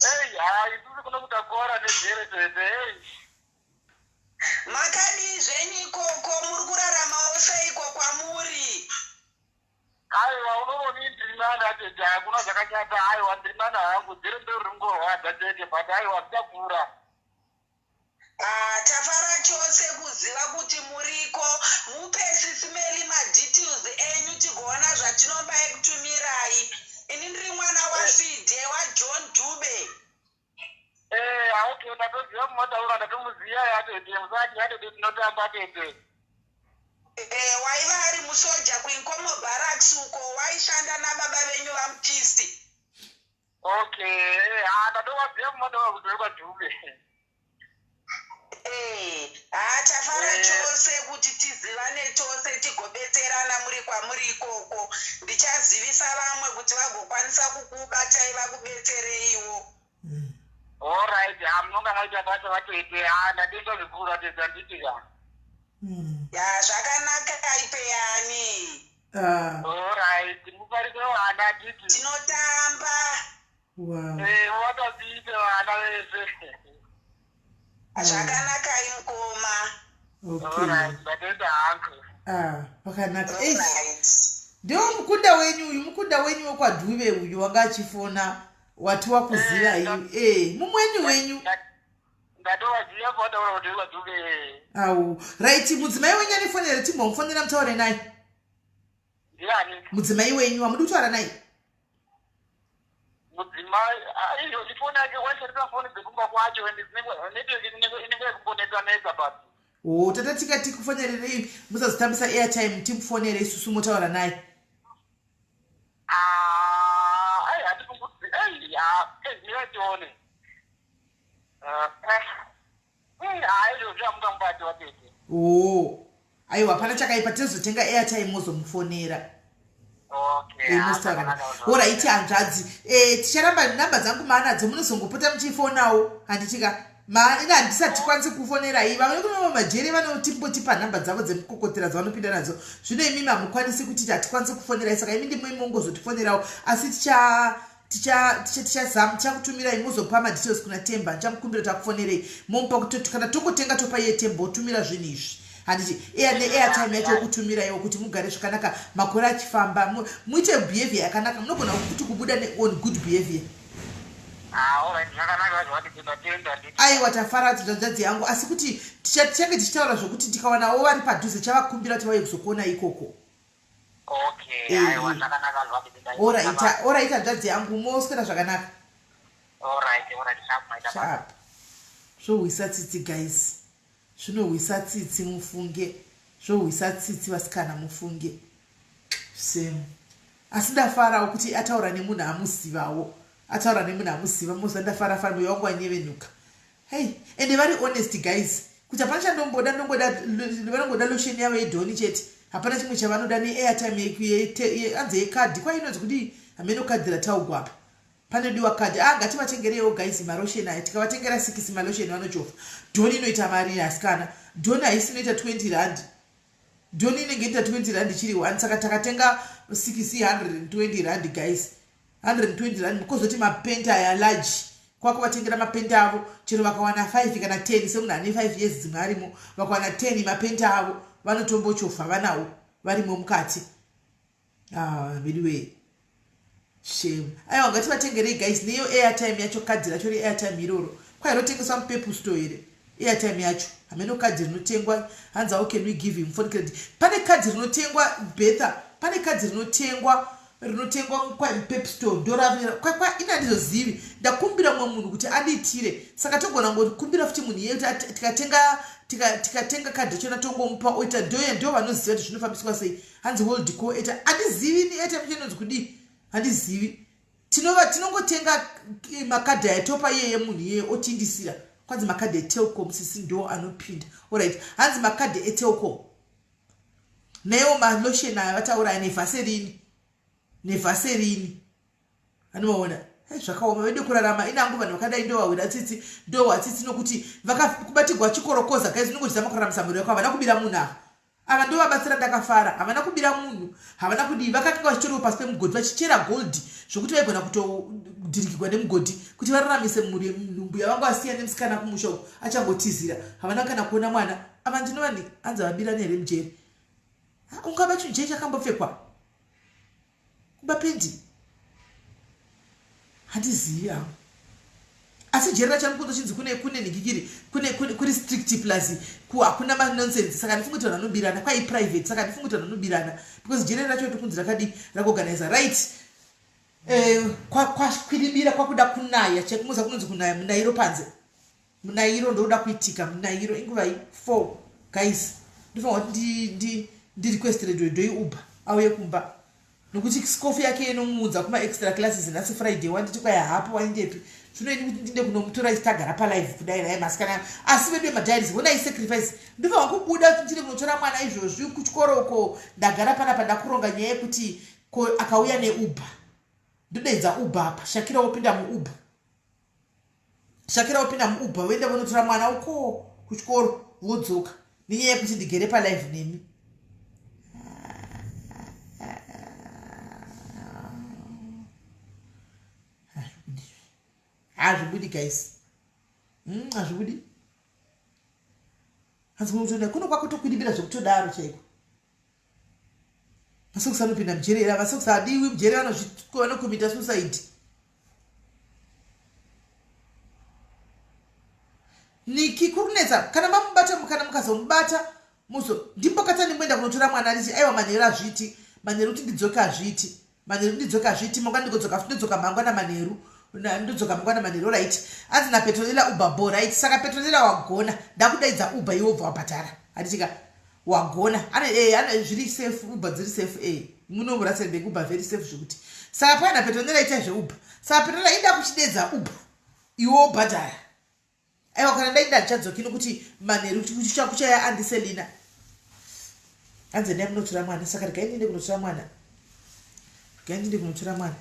Hey, haa isusu kuno kutakora nejere tete. Hey. Makadii zvenyu ikoko muri kuraramawo seiko kwamuri? Aiwa unooni ndiri nani atete hakuna zvakashata aiwa ndiri nani hangu jere ndiro ringorwadza chete but aiwa zvichapfuura. Ah, tafara chose kuziva kuti muriko. Mupe Sisi Melly madetails enyu tigoona zvatinomba ekutumirai. Ini ndiri mwana waFide waJohn Dube. Eh, okay, ndatoziva mumataura ndatomuziva yatete musati yatete tinotamba tete. Eh, waiva ari musoja kuInkomo Barracks uko waishanda nababa venyu vaMutisi. Okay, eh, ah, ndatovaziva kumataura kuti wekwadhume. Eh, haa tafara Eh. chose kuti tizivane tose tigobetserana muri kwamuri ikoko. Ndichazivisa vamwe kuti vagokwanisa kukubatai vakubetsereiwo. Alright, ah, munonga maita basa vatete. Ah, ndatenda zvikuru vatete, handiti ka. Ya zvakanaka ipeyani. Ah, Alright, mufarise vana handiti. Tinotamba. wow. Eh, watazviite vana vese. Zvakanaka imukoma. Okay. Alright, ndatenda hangu. Ah, pakanaka. Eish. Alright. Ndiwo mukunda wenyu uyu, mukunda wenyu wekwaDhuve uyu wanga achifona wati wakuziva iyu. Eh, mumweni wenyu. Ndatovaziva pawataura kuti wekwaDhuve. Au. Right, mudzimai wenyu ane foni here timbomufonera mutaure naye. Ndiani? Mudzimai wenyu hamudi kutaura naye? Mudzimai, ah, iyo ifoni yake waishandisa foni dzekumba kwacho and network inenge yakumbonetsa netsa but Oh, tata tikati kufonererei musazotambisa airtime timufonere isusu motaura naye. Ah, ai hatikumbudzi ei ah, ei mira tione. Ah, eh. Eh, ah, izvozvo hamungamubati vatete. Oh. Aiwa hapana chakaipa tizotenga airtime mozomufonera. Okay. Eh, ah, mozotaura. zvakanaka zvakanaka. Alright hanzvadzi. Eh, ticharamba namba dzangu maanadzo munozongopota muchifonawo handitika. Ma ina handisati tikwanisi kufonerai vamwe kune vamwe majere vanotimbotipa nhamba dzavo dzemukokotera dzavanopinda nadzo zvino imimi hamukwanisi kutiti hatikwanisi kufonerai saka imi ndimwe mongozotifonerawo asi ticha tichazama tichakutumirai mozopa madetails kuna Temba ndichamukumbira kuti akufonerei momupa kuti kana tongotenga topa iye Temba otumira zvinhu izvi handiti air neairtime yacho okutumiraiwo kuti mugare zvakanaka makore achifamba muite behavior yakanaka munogona kuti kubuda on good behavior. Ah, alright, zvakanaka zvati ndatenda nditi. Aiwa tafara hanzvadzi yangu asi kuti tichange tichitaura zvokuti tikawanawo vari padhuze chavakumbira kuti vauye kuzokuona ikoko. Okay, aiwa zvakanaka zvati ndatenda. Alright, alright hanzvadzi yangu moswera zvakanaka. Alright, alright, sharp maita basa. Sharp. Zvohwisa tsitsi guys. Zvinohwisa tsitsi mufunge. Zvohwisa tsitsi vasikana mufunge. Same. Asi ndafarawo kuti ataura nemunhu amuzivawo. Ataura nemunhu amuziva moziva ndafara fara moyo wangu wanyevenuka. Hey, ende vari honest guys. Kuti hapana chandomboda ndongoda vanongoda lotion yavo yedhoni chete. Hapana chimwe chavanoda ne airtime ye anzi yekadhi. Kwa inonzi kudii? Hameno kadhi rataugwa apa. Panodiwa card ah ngativatengereiwo guys malotion aya tikavatengera sikisi malotion vanochovha. Dhoni inoita mari asikana. Dhoni haisi inoita 20 rand. Dhoni inenge inoita 20 rand ichiri one saka takatenga sikisi 120 rand guys. 120 rand kozoti mapenti aya large kwakuvatengera mapenti avo chero vakawana 5 kana 10 semunhu ane 5 years dzimwe arimo vakawana 10 mapenti avo vanotombochovha vanawo varimo mukati. Ah, veduwee shame aiwa ngativatengerei guys neiyo airtime yacho kadhi racho reairtime iroro kwai rotengeswa mupepu store here airtime yacho hameno kadhi rinotengwa hanzi how can we give him phone credit pane kadhi rinotengwa betha pane kadhi rinotengwa rinotengwa kwai mupep store ndoravira kwai ini handizozivi ndakumbira mumwe munhu kuti andiitire saka togona ngokumbira futi munhu iye kuti tikatenga tikatenga kadhi rachona tongomupa oita ndoya ndo vanoziva kuti zvinofambiswa sei hanzi world co eta handizivi ni airtime yacho inonzi kudii handizivi tinova tinongotenga makadhi aya topa iyeye munhu iyeye otindisira kwanzi makadhi etelcom sisi ndo anopinda orit hanzi makadhi etelcom naiwo malotion aya vataura aya nevhaserini nevhaserini anovaona zvakaoma vedu kurarama inangu vanhu vakadai ndovahwira tsitsi ndohwa tsitsi nokuti vakabatigwa chikorokoza guys unongochizama kuraramisa mhuri yako havana kubira munhu ava Ava ndovabatsira ndakafara havana kubira munhu havana kudii vakakanga vachitoriwo pasi pemugodhi vachichera gold zvokuti vaigona kutodhirikigwa nemugodhi kuti vararamise mhuri nhumbu yavanga vasiya nemusikana kumusha uku achangotizira havana kana kuona mwana ava ndinovani hanzi havabirani here mujeri ungaba chinhu chei chakambopfekwa Kuba pendi handizivi hangu asi jeri racho anokunza chinzi kune kune nhikikiri kune kune kuri strict plus ku hakuna manonsense saka ndifunge kuti vanhu vanobirana kwai private saka ndifunge kuti vanhu vanobirana because jeri racho tikunzi rakadii rakuorganiza right eh, kwakwiribira kwakuda kunaya chekumuza kunonzi kunaya munairo panze Munairo ndoda kuitika munairo inguvai 4 guys ndofanira kuti ndirequestere doi uber auye kumba nokuti scof yake inomuudza kuma extra classes nhasi friday wanditi kwaya hapo waindepi zvinoini kuti ndinde kunomutora ichi tagara palive kudai naye masikana asi vedu vemadiaries honai sacrifice ndofanira kubuda kuti ndinde kunotora mwana izvozvi kuchikoro uko ndagara panapa ndakuronga nyaya yekuti ko akauya neuber ndodaidza uber apa shakira wopinda muuber Shakira wopinda muuber voenda vonotora mwana ukoo kuchikoro vodzoka nenyaya yekuti ndigere palive nemi hazvibudi guys hmm, hazvibudi hanzi kunotoenda kuno kwakutokwidibira zvekutodaro chaiko Masokisi anopinda mujeri here? Masokisi adiwi mujeri vanokomita suicide. Niki kuri kunetsa kana mamubata kana mukazomubata muzo ndimbokata ndimboenda kunotora mwana anditi aiwa manheru azviiti manheru kuti ndidzoke azviiti manheru ndidzoke azviiti mangwana ndigodzoka futi ndodzoka mangwana manheru ndodzoka mangwana manheru right anzi napetronela uber bo right saka petronela wagona ndakudaidza uber iwe wobva wabhadhara handitika wagona ane eh ane zviri safe uber dziri safe eh muno muRustenburg uber very safe zvekuti saka paina petronela ita zveuber saka petronela ida kuchidedza uber iwe wobhadhara aiwa kana ndaida ndichadzoki nokuti manheru kuchaya andiselina anzi endai munotora mwana saka regai ndiende kunotora mwana regai ndiende kunotora mwana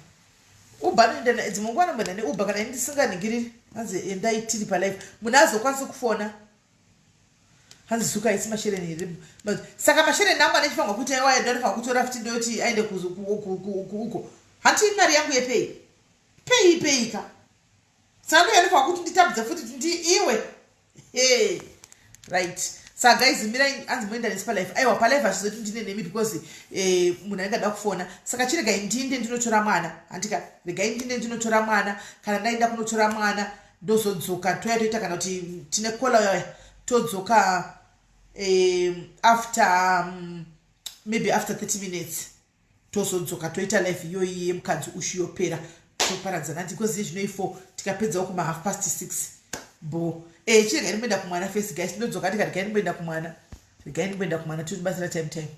uber anoenda dzimwe nguva anomboenda neuber kana ini ndisinganingiriri anzi endai tiri palife munhu azokwanisi kufona hanzi zuka haisi mashereni here saka mashereni angu anechifanirwa kuita iwayo ndanofanirwa kutora futi ndoti aende uko hanti mari yangu yepei pei pei ka saka ndoyanofanirwa kuti nditambudze futi ndi iwe hey. Right. Saka guys, mirai, anzi moenda nesi palife. Aiwa, palife hazvizoti ndine nemi because munhu anenge ada kufona. Saka chiregai ndinde ndinotora mwana, handika? Regai ndinde ndinotora mwana. Kana ndaenda kunotora mwana, ndozodzoka, toya toita, kana kuti tine kola yaya, todzoka after maybe after 30 minutes, tozodzoka toita life iyoyi yemukadzi ushu, yopera, toparadzana, because zvino ifo tikapedzawo kuma 6:30 bo. Chiregai ndimboenda kumwana first, guys. Ndodzoka, ndikati regai ndimboenda kumwana, regai ndimboenda kumwana, totibatsira time time.